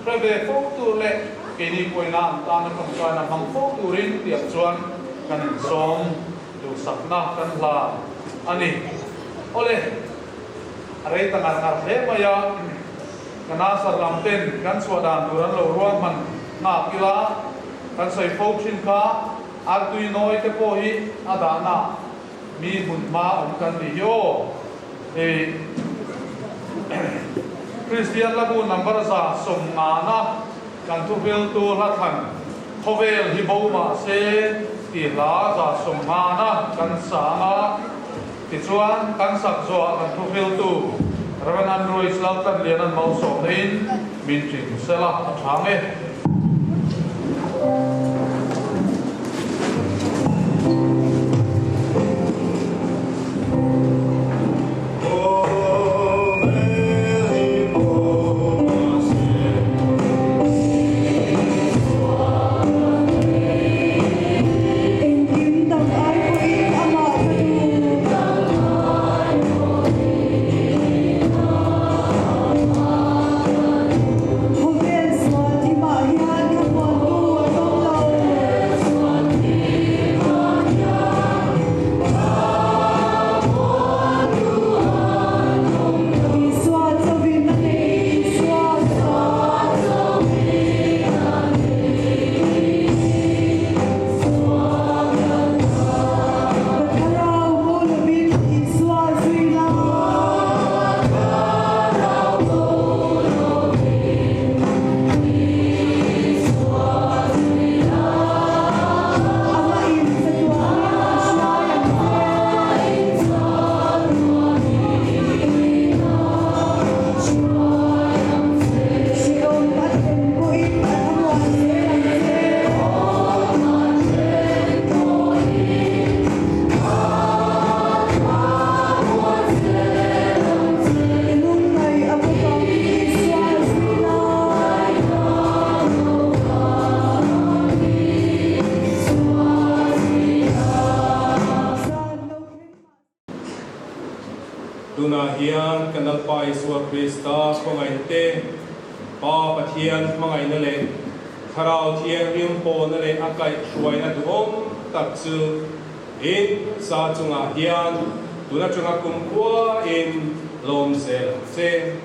hre ve fo tur leh keini pawina an tana tawngtaina hmang fo turin tiang chuan kan insawm. Duhsakna kan hlan a ni. Awle, a rei ta ngar ngar hle mai a, ka nasar lam ten kan chhuah dan tur an lo ruahman nghak ila, kan sawi fo thin kha artui nawi te pawh hi a dahna mi hmun hma awm kan nih hi aw. Hei Kristian Lagu number 150 kan thuhriltu hla thlan Khawvel hi bo mah se tih hla 150 kan sang a, tichuan kan sak zawhah kan thuhriltu Rev. Andrews Laltanliana'n malsawmna in min tling sela a chhang e. Engkim dang ai pawhin amah ka duh. Khawvel sual thimah hian ka muantu a tawng lo. Isua chawin a nei, Isua Ka thlarau bo lovin Isua zui la. Amah in chatuanin a hruai ang che. Hreawm a thlen pawhin a thlamuan zel ang che. I lungngaih a bawk ang Isua zui lai. Zan lo thleng mah se. Tunah hian kan Lalpa Isua Krista khawngaihna te, Pa Pathian hmangaihna leh Thlarau Thianghlim pawlna leh a kaihhruaina duhawm tak chu in za chungah hian tun atanga kumkhua in lawm zel ang che.